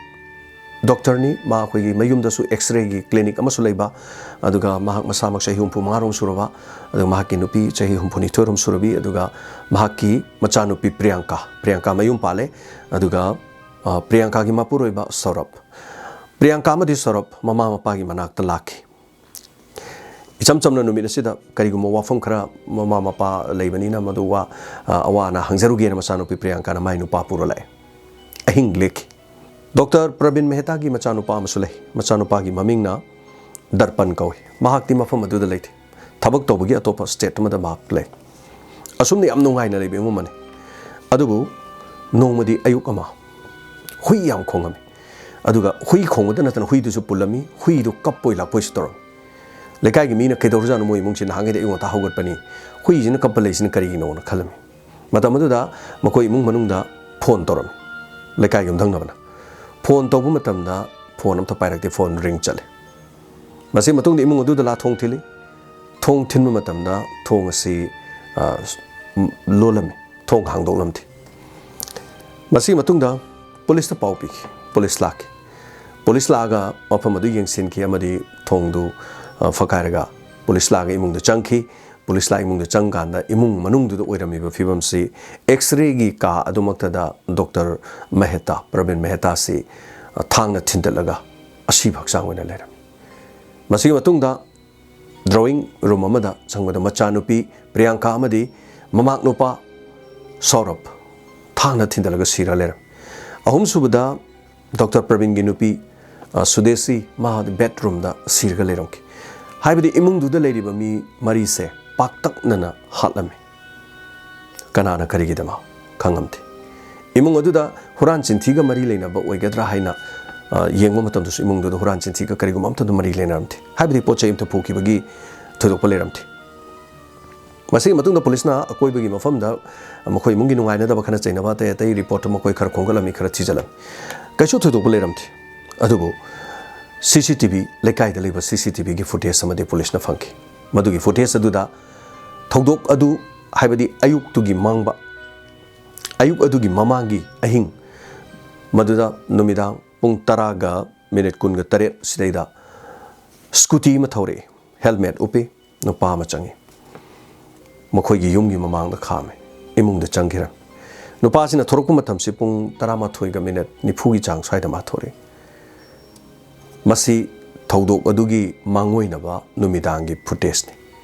ꯗꯣꯛꯇꯔꯅꯤ꯫ ꯃꯥ ꯑꯩꯈꯣꯏꯒꯤ ꯃꯌꯨꯝꯗꯁꯨ X-rayꯒꯤ clinic ꯑꯃꯁꯨ ꯂꯩꯕ꯫ ꯑꯗꯨꯒ ꯃꯍꯥꯛ ꯃꯁꯥꯃꯛ ꯆꯍꯤ ꯍꯨꯝꯐꯨ ꯃꯉꯥꯔꯣꯝ ꯁꯨꯔꯕ꯫ ꯑꯗꯨꯒ ꯃꯍꯥꯛꯀꯤ ꯅꯨꯄꯤ ꯆꯍꯤ ꯍꯨꯝꯐꯨꯅꯤꯊꯣꯏꯔꯣꯝ ꯁꯨꯔꯕꯤ꯫ ꯑꯗꯨꯒ ꯃꯍꯥꯛꯀꯤ ꯃꯆꯥꯅꯨꯄꯤ ꯄ꯭ꯔꯤꯌꯥꯡꯀꯥ, ꯄ꯭ꯔꯤꯌꯥꯡꯀꯥ ꯃꯌꯨꯝ ꯄꯥꯜꯂꯦ꯫ ꯑꯗꯨꯒ, ꯑ, ꯄ꯭ꯔꯤꯌꯥꯡꯀꯥꯒꯤ ꯃꯄꯨꯔꯣꯏꯕ ꯁꯧꯔꯚ꯫ ꯄ꯭ꯔꯤꯌꯥꯡꯀꯥ ꯑꯃꯗꯤ ꯁꯧꯔꯚ ꯃꯃꯥ ꯃꯄꯥꯒꯤ ꯃꯅꯥꯛꯇ ꯂꯥꯛꯈꯤ꯫ ꯏꯆꯝ ꯆꯝꯅ ꯅꯨꯃꯤꯠ ꯑꯁꯤꯗ ꯀꯔꯤꯒꯨꯝꯕ ꯋꯥꯐꯝ ꯈꯔ ꯃꯃꯥ ꯃꯄꯥ ꯂꯩꯕꯅꯤꯅ ꯃꯗꯨ ꯋꯥ, ꯑ, ꯑꯋꯥ ꯑꯅꯥ ꯍꯪꯖꯔꯨꯒꯦꯅ ꯃꯆꯥꯅꯨꯄꯤ ꯄ꯭ꯔꯤꯌꯥꯡꯀꯥꯅ ꯃꯥꯏ ꯅꯨꯄꯥ ꯄꯨꯔ ꯂꯥꯛꯑꯦ꯫ ꯑꯍꯤꯡ ꯂꯦꯛꯈꯤ꯫ ꯗꯣꯛꯇꯔ ꯄ꯭ꯔꯕꯤꯟ ꯃꯦꯍꯇꯥꯒꯤ ꯃꯆꯥꯅꯨꯄꯥ ꯑꯃꯁꯨ ꯂꯩ꯫ ꯃꯆꯥꯅꯨꯄꯥꯒꯤ ꯃꯃꯤꯡꯅ ꯗꯔꯄꯟ ꯀꯧꯏ꯫ ꯃꯍꯥꯛꯇꯤ ꯃꯐꯝ ꯑꯗꯨꯗ ꯂꯩꯇꯦ꯫ ꯊꯕꯛ ꯇꯧꯕꯒꯤ ꯑꯇꯣꯞꯄ state ꯑꯃꯗ ꯃꯍꯥꯛ ꯂꯩ꯫ ꯑꯁꯨꯝꯅ ꯌꯥꯝ ꯅꯨꯡꯉꯥꯏꯅ ꯂꯩꯕ ꯏꯃꯨꯡ ꯑꯃꯅꯤ꯫ ꯑꯗꯨꯕꯨ ꯅꯣꯡꯃꯗꯤ ꯑꯌꯨꯛ ꯑꯃ ꯍꯨꯏ ꯌꯥꯝ ꯈꯣꯡꯉꯝꯃꯤ꯫ ꯑꯗꯨꯒ ꯍꯨꯏ ꯈꯣꯡꯕꯗ ꯅꯠꯇꯅ ꯍꯨꯏꯗꯨꯁꯨ ꯄꯨꯜꯂꯝꯃꯤ꯫ ꯍꯨꯏꯗꯨ ꯀꯞꯄꯣꯏ ꯂꯥꯛꯄꯣꯏꯁꯨ ꯇꯧꯔꯝꯃꯤ꯫ ꯂꯩꯀꯥꯏꯒꯤ ꯃꯤꯅ "ꯀꯩꯗꯧꯔꯖꯥꯠꯅꯣ, ꯃꯣꯏ ꯏꯃꯨꯡꯁꯤ ꯅꯍꯥꯟꯈꯩꯗꯤ ꯑꯌꯨꯛ ꯉꯟꯇꯥ ꯍꯧꯒꯠꯄꯅꯤ, ꯍꯨꯏꯁꯤꯅ ꯀꯞꯄ ꯂꯩꯁꯤꯅ ꯀꯔꯤꯒꯤꯅꯣꯅ?" ꯈꯜꯂꯝꯃꯤ꯫ ꯃꯇꯝ ꯑꯗꯨꯗ ꯃꯈꯣꯏ ꯏꯃꯨꯡ ꯃꯅꯨꯡꯗ phone ꯇꯧꯔꯝꯃꯤ, ꯂꯩꯀꯥꯏꯒꯤ ꯌꯨꯝꯊꯪꯅꯕꯅ꯫ Phone ꯇꯧꯕ ꯃꯇꯝꯗ phone ꯑꯝꯇ ꯄꯥꯏꯔꯛꯇꯦ, phone ring ꯆꯠꯂꯦ꯫ ꯃꯁꯤꯒꯤ ꯃꯇꯨꯡꯗ ꯏꯃꯨꯡ ꯑꯗꯨꯗ ꯂꯥ ꯊꯣꯡ ꯊꯤꯜꯂꯤ꯫ ꯊꯣꯡ ꯊꯤꯟꯕ ꯃꯇꯝꯗ ꯊꯣꯡ ꯑꯁꯤ, ꯑ, ꯂꯣꯜꯂꯝꯃꯤ, ꯊꯣꯡ ꯍꯥꯡꯗꯣꯛꯂꯝꯗꯦ꯫ ꯃꯁꯤꯒꯤ ꯃꯇꯨꯡꯗ ꯄꯨꯂꯤꯁꯇ ꯄꯥꯎ ꯄꯤꯈꯤ꯫ ꯄꯨꯂꯤꯁ ꯂꯥꯛꯈꯤ꯫ ꯄꯨꯂꯤꯁ ꯂꯥꯛꯑꯒ ꯃꯐꯝ ꯑꯗꯨ ꯌꯦꯡꯁꯤꯟꯈꯤ ꯑꯃꯗꯤ ꯊꯣꯡꯗꯨ, ꯑ, ꯐꯛꯀꯥꯏꯔꯒ ꯄꯨꯂꯤꯁ ꯂꯥꯛꯑꯒ ꯏꯃꯨꯡꯗ ꯆꯪꯈꯤ꯫ ꯄꯨꯂꯤꯁ ꯂꯥꯛꯑ ꯏꯃꯨꯡꯗ ꯆꯪꯀꯥꯟꯗ ꯏꯃꯨꯡ ꯃꯅꯨꯡꯗꯨꯗ ꯑꯣꯏꯔꯝꯃꯤꯕ ꯐꯤꯕꯝꯁꯤ X-rayꯒꯤ ꯀꯥ ꯑꯗꯨꯃꯛꯇꯗ ꯗꯣꯛꯇꯔ ꯃꯦꯍꯇꯥ, ꯄ꯭ꯔꯕꯤꯟ ꯃꯦꯍꯇꯥꯁꯤ, ꯑ, ꯊꯥꯡꯅ ꯊꯤꯟꯗꯠꯂꯒ ꯑꯁꯤꯕ ꯍꯛꯆꯥꯡ ꯑꯣꯏꯅ ꯂꯩꯔꯝꯃꯤ꯫ ꯃꯁꯤꯒꯤ ꯃꯇꯨꯡꯗ drawing room ꯑꯃꯗ ꯆꯪꯕꯗ ꯃꯆꯥꯅꯨꯄꯤ ꯄ꯭ꯔꯤꯌꯥꯡꯀꯥ ꯑꯃꯗꯤ ꯃꯃꯥꯛ ꯅꯨꯄꯥ ꯁꯧꯔꯚ ꯊꯥꯡꯅ ꯊꯤꯟꯗꯠꯂꯒ ꯁꯤꯔ ꯂꯩꯔꯝꯃꯤ꯫ ꯑꯍꯨꯝꯁꯨꯕꯗ ꯗꯣꯛꯇꯔ ꯄ꯭ꯔꯕꯤꯟꯒꯤ ꯅꯨꯄꯤ, ꯑ, ꯁꯨꯗꯦꯁꯤ, ꯃꯥ bedroomꯗ ꯁꯤꯔꯒ ꯂꯩꯔꯝꯈꯤ꯫ ꯍꯥꯏꯕꯗꯤ ꯏꯃꯨꯡꯗꯨꯗ ꯂꯩꯔꯤꯕ ꯃꯤ ꯃꯔꯤꯁꯦ ꯄꯥꯛꯇꯛꯅꯅ ꯍꯥꯠꯂꯝꯃꯤ꯫ ꯀꯅꯥꯅ ꯀꯔꯤꯒꯤꯗꯃꯛ ꯈꯪꯉꯝꯗꯦ꯫ ꯏꯃꯨꯡ ꯑꯗꯨꯗ ꯍꯨꯔꯥꯟ ꯆꯤꯟꯊꯤꯒ ꯃꯔꯤ ꯂꯩꯅꯕ ꯑꯣꯏꯒꯗ꯭ꯔꯥ ꯍꯥꯏꯅ, ꯑ, ꯌꯦꯡꯕ ꯃꯇꯝꯗꯁꯨ ꯏꯃꯨꯡꯗꯨꯗ ꯍꯨꯔꯥꯟ ꯆꯤꯟꯊꯤꯒ ꯀꯔꯤꯒꯨꯝꯕ ꯑꯝꯇꯗ ꯃꯔꯤ ꯂꯩꯅꯔꯝꯗꯦ꯫ ꯍꯥꯏꯕꯗꯤ ꯄꯣꯠ ꯆꯩ ꯑꯝꯇ ꯄꯨꯈꯤꯕꯒꯤ ꯊꯣꯏꯗꯣꯛꯄ ꯂꯩꯔꯝꯗꯦ꯫ ꯃꯁꯤꯒꯤ ꯃꯇꯨꯡꯗ ꯄꯨꯂꯤꯁꯅ ꯑꯀꯣꯏꯕꯒꯤ ꯃꯐꯝꯗ ꯃꯈꯣꯏ ꯏꯃꯨꯡꯒꯤ ꯅꯨꯡꯉꯥꯏꯅꯗꯕ ꯈꯔ ꯆꯩꯅꯕ ꯑꯇꯩ ꯑꯇꯩ report ꯃꯈꯣꯏ ꯈꯔ ꯈꯣꯝꯒꯠꯂꯝꯃꯤ, ꯈꯔ ꯊꯤꯖꯤꯜꯂꯝꯃꯤ꯫ ꯀꯩꯁꯨ ꯊꯣꯏꯗꯣꯛꯄ ꯂꯩꯔꯝꯗꯦ꯫ ꯑꯗꯨꯕꯨ C C T V, ꯂꯩꯀꯥꯏꯗ ꯂꯩꯕ C C T Vꯒꯤ footage ꯑꯃꯗꯤ ꯄꯨꯂꯤꯁꯅ ꯐꯪꯈꯤ꯫ ꯃꯗꯨꯒꯤ ꯐꯨꯇꯦꯖ ꯑꯗꯨꯗ ꯊꯧꯗꯣꯛ ꯑꯗꯨ, ꯍꯥꯏꯕꯗꯤ ꯑꯌꯨꯛꯇꯨꯒꯤ ꯃꯥꯡꯕ, ꯑꯌꯨꯛ ꯑꯗꯨꯒꯤ ꯃꯃꯥꯡꯒꯤ ꯑꯍꯤꯡ, ꯃꯗꯨꯗ ꯅꯨꯃꯤꯗꯥꯡ ꯄꯨꯡ ꯇꯔꯥꯒ ꯃꯤꯅꯤꯠ ꯀꯨꯟꯒ ꯇꯔꯦꯠ ꯁꯤꯗꯩꯗ ꯁ꯭ꯀꯨꯇꯤ ꯑꯃ ꯊꯧꯔꯛꯏ, ꯍꯦꯜꯃꯦꯠ ꯎꯞꯄꯤ, ꯅꯨꯄꯥ ꯑꯃ ꯆꯪꯉꯤ꯫ ꯃꯈꯣꯏꯒꯤ ꯌꯨꯝꯒꯤ ꯃꯃꯥꯡꯗ ꯈꯥꯝꯃꯦ, ꯏꯃꯨꯡꯗ ꯆꯪꯈꯤꯔꯝꯃꯤ꯫ ꯅꯨꯄꯥꯁꯤꯅ ꯊꯣꯔꯛꯄ ꯃꯇꯝꯁꯤ ꯄꯨꯡ ꯇꯔꯥꯃꯥꯊꯣꯏꯒ ꯃꯤꯅꯠ ꯅꯤꯐꯨꯒꯤ ꯆꯥꯡ ꯁ꯭ꯋꯥꯏꯗ ꯃꯥ ꯊꯣꯔꯛꯏ꯫ ꯃꯁꯤ ꯊꯧꯗꯣꯛ ꯑꯗꯨꯒꯤ ꯃꯥꯡꯑꯣꯏꯅꯕ ꯅꯨꯃꯤꯗꯥꯡꯒꯤ ꯐꯨꯇꯦꯖꯅꯤ꯫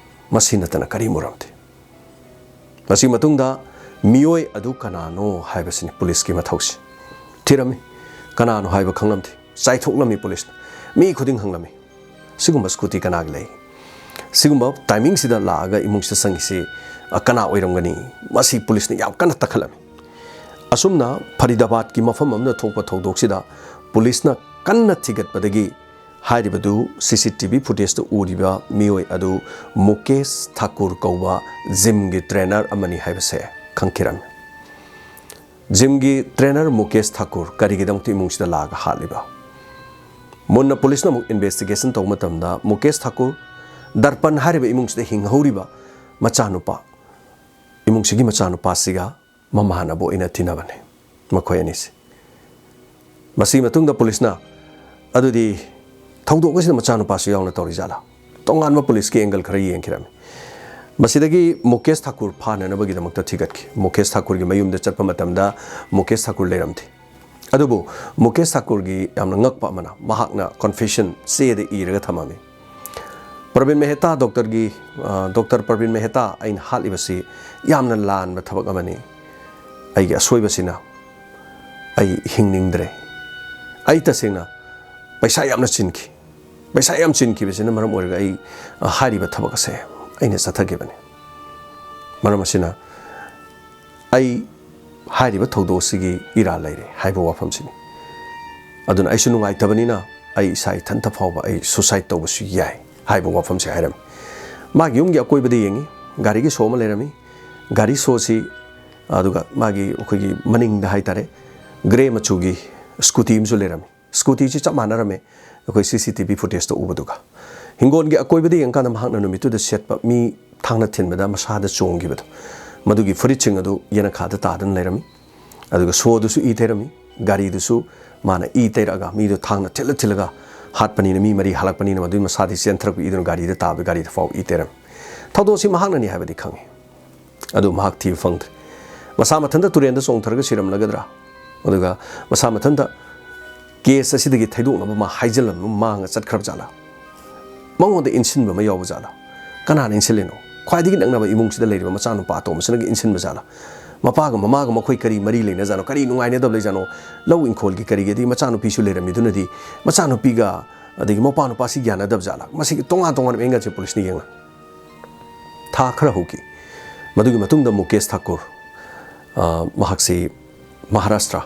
ꯃꯁꯤ ꯅꯠꯇꯅ ꯀꯔꯤ ꯃꯔꯝꯗꯤ? ꯃꯁꯤ ꯃꯇꯨꯡꯗ ꯃꯤꯑꯣꯏ ꯑꯗꯨ ꯀꯅꯥꯅꯣ ꯍꯥꯏꯕꯁꯤꯅꯤ ꯄꯨꯂꯤꯁꯀꯤ ꯃꯊꯧꯁꯤ꯫ ꯊꯤꯔꯝꯃꯤ, ꯀꯅꯥꯅꯣ ꯍꯥꯏꯕ ꯈꯪꯂꯝꯗꯦ꯫ ꯆꯥꯏꯊꯣꯛꯂꯝꯃꯤ ꯄꯨꯂꯤꯁꯅ, ꯃꯤ ꯈꯨꯗꯤꯡ ꯍꯪꯂꯝꯃꯤ, "ꯁꯤꯒꯨꯝꯕ ꯁ꯭ꯀꯨꯇꯤ ꯀꯅꯥꯒꯤ ꯂꯩ? ꯁꯤꯒꯨꯝꯕ ꯇꯥꯏꯃꯤꯡꯁꯤꯗ ꯂꯥꯛꯑꯒ ꯏꯃꯨꯡꯁꯤꯗ ꯆꯪꯉꯤꯁꯤ, ꯑ, ꯀꯅꯥ ꯑꯣꯏꯔꯝꯒꯅꯤ?" ꯃꯁꯤ ꯄꯨꯂꯤꯁꯅ ꯌꯥꯝ ꯀꯟꯅ ꯇꯛꯈꯠꯂꯝꯃꯤ꯫ ꯑꯁꯨꯝꯅ ꯐꯔꯤꯗꯥꯕꯥꯗꯀꯤ ꯃꯐꯝ ꯑꯃꯗ ꯊꯣꯛꯄ ꯊꯧꯗꯣꯛꯁꯤꯗ ꯄꯨꯂꯤꯁꯅ ꯀꯟꯅ ꯊꯤꯒꯠꯄꯗꯒꯤ ꯍꯥꯏꯔꯤꯕꯗꯨ ꯁꯤ ꯁꯤ ꯇꯤ ꯚꯤ ꯐꯨꯇꯦꯖꯇ ꯎꯔꯤꯕ ꯃꯤꯑꯣꯏ ꯑꯗꯨ ꯃꯨꯀꯦꯁ ꯊꯥꯀꯨꯔ ꯀꯧꯕ ꯖꯤꯝꯒꯤ ꯇ꯭ꯔꯦꯅꯔ ꯑꯃꯅꯤ ꯍꯥꯏꯕꯁꯦ ꯈꯪꯈꯤꯔꯝꯃꯤ꯫ ꯖꯤꯝꯒꯤ ꯇ꯭ꯔꯦꯅꯔ ꯃꯨꯀꯦꯁ ꯊꯥꯀꯨꯔ ꯀꯔꯤꯒꯤꯗꯃꯛꯇ ꯏꯃꯨꯡꯁꯤꯗ ꯂꯥꯛꯑꯒ ꯍꯥꯠꯂꯤꯕ? ꯃꯨꯟꯅ ꯄꯨꯂꯤꯁꯅ ꯑꯃꯨꯛ ꯏꯟꯚꯦꯁꯇꯤꯒꯦꯁꯟ ꯇꯧꯕ ꯃꯇꯝꯗ ꯃꯨꯀꯦꯁ ꯊꯥꯀꯨꯔ ꯗꯔꯄꯟ ꯍꯥꯏꯔꯤꯕ ꯏꯃꯨꯡꯁꯤꯗ ꯍꯤꯡꯍꯧꯔꯤꯕ ꯃꯆꯥꯅꯨꯄꯥ, ꯏꯃꯨꯡꯁꯤꯒꯤ ꯃꯆꯥꯅꯨꯄꯥꯁꯤꯒ ꯃꯃꯥꯟꯅꯕ ꯑꯣꯏꯅ ꯇꯤꯟꯅꯕꯅꯤ ꯃꯈꯣꯏ ꯑꯅꯤꯁꯤ꯫ ꯃꯁꯤꯒꯤ ꯃꯇꯨꯡꯗ ꯄꯨꯂꯤꯁꯅ ꯑꯗꯨꯗꯤ ꯊꯧꯗꯣꯛ ꯑꯁꯤꯗ ꯃꯆꯥꯅꯨꯄꯥꯁꯨ ꯌꯥꯎꯅ ꯇꯧꯔꯤꯖꯥꯠꯂꯥ? ꯇꯣꯉꯥꯟꯕ ꯄꯨꯂꯤꯁꯀꯤ ꯑꯦꯡꯒꯜ ꯈꯔ ꯌꯦꯡꯈꯤꯔꯝꯃꯤ꯫ ꯃꯁꯤꯗꯒꯤ ꯃꯨꯀꯦꯁ ꯊꯥꯀꯨꯔ ꯐꯥꯅꯅꯕꯒꯤꯗꯃꯛꯇ ꯊꯤꯒꯠꯈꯤ꯫ ꯃꯨꯀꯦꯁ ꯊꯥꯀꯨꯔꯒꯤ ꯃꯌꯨꯝꯗ ꯆꯠꯄ ꯃꯇꯝꯗ ꯃꯨꯀꯦꯁ ꯊꯥꯀꯨꯔ ꯂꯩꯔꯝꯗꯦ꯫ ꯑꯗꯨꯕꯨ ꯃꯨꯀꯦꯁ ꯊꯥꯀꯨꯔꯒꯤ ꯌꯥꯝꯅ ꯉꯛꯄ ꯑꯃꯅ, ꯃꯍꯥꯛꯅ ꯀꯟꯐꯦꯁꯟ ꯆꯦꯗ ꯏꯔꯒ ꯊꯝꯃꯝꯃꯤ꯫ "ꯄ꯭ꯔꯕꯤꯟ ꯃꯦꯍꯇꯥ, ꯗꯣꯛꯇꯔꯒꯤ, ꯑ, ꯗꯣꯛꯇꯔ ꯄ꯭ꯔꯕꯤꯟ ꯃꯦꯍꯇꯥ, ꯑꯩꯅ ꯍꯥꯠꯂꯤꯕꯁꯤ ꯌꯥꯝꯅ ꯂꯥꯟꯕ ꯊꯕꯛ ꯑꯃꯅꯤ꯫ ꯑꯩꯒꯤ ꯑꯁꯣꯏꯕꯁꯤꯅ ꯑꯩ ꯍꯤꯡꯅꯤꯡꯗ꯭ꯔꯦ꯫ ꯑꯩ ꯇꯁꯦꯡꯅ ꯄꯩꯁꯥ ꯌꯥꯝꯅ ꯆꯤꯟꯈꯤ꯫ ꯄꯩꯁꯥ ꯌꯥꯝ ꯆꯤꯟꯈꯤꯕꯁꯤꯅ ꯃꯔꯝ ꯑꯣꯏꯔꯒ ꯑꯩ, ꯑ, ꯍꯥꯏꯔꯤꯕ ꯊꯕꯛ ꯑꯁꯦ ꯑꯩꯅ ꯆꯠꯊꯈꯤꯕꯅꯤ꯫ ꯃꯔꯝ ꯑꯁꯤꯅ ꯑꯩ ꯍꯥꯏꯔꯤꯕ ꯊꯧꯗꯣꯛ ꯑꯁꯤꯒꯤ ꯏꯔꯥꯜ ꯂꯩꯔꯦ" ꯍꯥꯏꯕ ꯋꯥꯐꯝꯁꯤꯅꯤ꯫ ꯑꯗꯨꯅ ꯑꯩꯁꯨ ꯅꯨꯡꯉꯥꯏꯇꯕꯅꯤꯅ ꯑꯩ ꯏꯁꯥ ꯏꯊꯟꯇ ꯐꯥꯎꯕ ꯑꯩ ꯁꯨꯁꯥꯏꯠ ꯇꯧꯕꯁꯨ ꯌꯥꯏ ꯍꯥꯏꯕ ꯋꯥꯐꯝꯁꯤ ꯍꯥꯏꯔꯝꯃꯤ꯫ ꯃꯥꯒꯤ ꯌꯨꯝꯒꯤ ꯑꯀꯣꯏꯕꯗ ꯌꯦꯡꯉꯤ, ꯒꯥꯔꯤꯒꯤ ꯁꯣ ꯑꯃ ꯂꯩꯔꯝꯃꯤ꯫ ꯒꯥꯔꯤ ꯁꯣꯁꯤ, ꯑꯗꯨꯒ ꯃꯥꯒꯤ, ꯑꯩꯈꯣꯏꯒꯤ ꯃꯅꯤꯡꯗ ꯍꯥꯏꯇꯥꯔꯦ, ꯒ꯭ꯔꯦ ꯃꯆꯨꯒꯤ ꯁ꯭ꯀꯨꯇꯤ ꯑꯃꯁꯨ ꯂꯩꯔꯝꯃꯤ꯫ ꯁ꯭ꯀꯨꯇꯤꯁꯤ ꯆꯞ ꯃꯥꯟꯅꯔꯝꯃꯦ ꯑꯩꯈꯣꯏ ꯁꯤ ꯁꯤ ꯇꯤ ꯚꯤ ꯐꯨꯇꯦꯖꯇ ꯎꯕꯗꯨꯒ꯫ ꯍꯤꯡꯒꯣꯜꯒꯤ ꯑꯀꯣꯏꯕꯗ ꯌꯦꯡꯀꯥꯟꯗ ꯃꯍꯥꯛꯅ ꯅꯨꯃꯤꯠꯇꯨꯗ ꯁꯦꯠꯄ, ꯃꯤ ꯊꯥꯡꯅ ꯊꯤꯟꯕꯗ ꯃꯁꯥꯗ ꯆꯣꯡꯈꯤꯕꯗꯣ, ꯃꯗꯨꯒꯤ ꯐꯨꯔꯤꯠꯁꯤꯡ ꯑꯗꯨ ꯌꯦꯅꯈꯥꯗ ꯇꯥꯗꯨꯅ ꯂꯩꯔꯝꯃꯤ꯫ ꯑꯗꯨꯒ ꯁꯣꯗꯨꯁꯨ ꯏ ꯇꯩꯔꯝꯃꯤ, ꯒꯥꯔꯤꯗꯨꯁꯨ ꯃꯥꯅ ꯏ ꯇꯩꯔꯛꯑꯒ, ꯃꯤꯗꯣ ꯊꯥꯡꯅ ꯊꯤꯜꯂ ꯊꯤꯜꯂꯒ ꯍꯥꯠꯄꯅꯤꯅ, ꯃꯤ ꯃꯔꯤ ꯍꯜꯂꯛꯄꯅꯤꯅ, ꯃꯗꯨꯒꯤ ꯃꯁꯥꯗꯤ ꯆꯦꯟꯊꯔꯛꯄ ꯏꯗꯨꯅ ꯒꯥꯔꯤꯗ ꯇꯥꯕ, ꯒꯥꯔꯤꯗ ꯐꯥꯎ ꯏ ꯇꯩꯔꯝꯃꯤ꯫ ꯊꯧꯗꯣꯛꯁꯤ ꯃꯍꯥꯛꯅꯅꯤ ꯍꯥꯏꯕꯗꯤ ꯈꯪꯉꯤ꯫ ꯑꯗꯨ ꯃꯍꯥꯛ ꯊꯤꯕ ꯐꯪꯗ꯭ꯔꯦ꯫ ꯃꯁꯥ ꯃꯊꯟꯇ ꯇꯨꯔꯦꯟꯗ ꯆꯣꯡꯊꯔꯒ ꯁꯤꯔꯝꯂꯒꯗ꯭ꯔꯥ? ꯑꯗꯨꯒ ꯃꯁꯥ ꯃꯊꯟꯇ ꯀꯦꯁ ꯑꯁꯤꯗꯒꯤ ꯊꯩꯗꯣꯛꯅꯕ ꯃꯥ ꯍꯥꯏꯖꯤꯜꯂꯝꯕ ꯃꯥꯡꯉ ꯆꯠꯈ꯭ꯔꯕ ꯖꯥꯠꯂꯥ? ꯃꯉꯣꯟꯗ ꯏꯟꯁꯤꯟꯕ ꯑꯃ ꯌꯥꯎꯕ ꯖꯥꯠꯂꯥ? ꯀꯅꯥꯅ ꯏꯟꯁꯤꯜꯂꯤꯅꯣ? ꯈ꯭ꯋꯥꯏꯗꯒꯤ ꯅꯛꯅꯕ ꯏꯃꯨꯡꯁꯤꯗ ꯂꯩꯔꯤꯕ ꯃꯆꯥꯅꯨꯄꯥ ꯑꯇꯣꯝꯕꯁꯤꯅꯒ ꯏꯟꯁꯤꯟꯕ ꯖꯥꯠꯂꯥ? ꯃꯄꯥꯒ ꯃꯃꯥꯒ ꯃꯈꯣꯏ ꯀꯔꯤ ꯃꯔꯤ ꯂꯩꯅꯖꯥꯠꯅꯣ? ꯀꯔꯤ ꯅꯨꯡꯉꯥꯏꯅꯗꯕ ꯂꯩꯖꯥꯠꯅꯣ? ꯂꯧ ꯏꯪꯈꯣꯜꯒꯤ ꯀꯔꯤꯒꯤ, ꯑꯗꯒꯤ ꯃꯆꯥꯅꯨꯄꯤꯁꯨ ꯂꯩꯔꯝꯃꯤꯗꯨꯅꯗꯤ ꯃꯆꯥꯅꯨꯄꯤꯒ ꯑꯗꯒꯤ ꯃꯄꯥ ꯅꯨꯄꯥꯁꯤ ꯌꯥꯅꯗꯕ ꯖꯥꯠꯂꯥ? ꯃꯁꯤꯒꯤ ꯇꯣꯉꯥꯟ ꯇꯣꯉꯥꯟꯕ ꯑꯦꯡꯒꯜꯁꯦ ꯄꯨꯂꯤꯁꯅ ꯌꯦꯡꯂꯝꯃꯤ꯫ ꯊꯥ ꯈꯔ ꯍꯧꯈꯤ꯫ ꯃꯗꯨꯒꯤ ꯃꯇꯨꯡꯗ ꯃꯨꯀꯦꯁ ꯊꯥꯀꯨꯔ, ꯑ, ꯃꯍꯥꯛꯁꯤ ꯃꯍꯥꯔꯥꯁꯇ꯭ꯔ,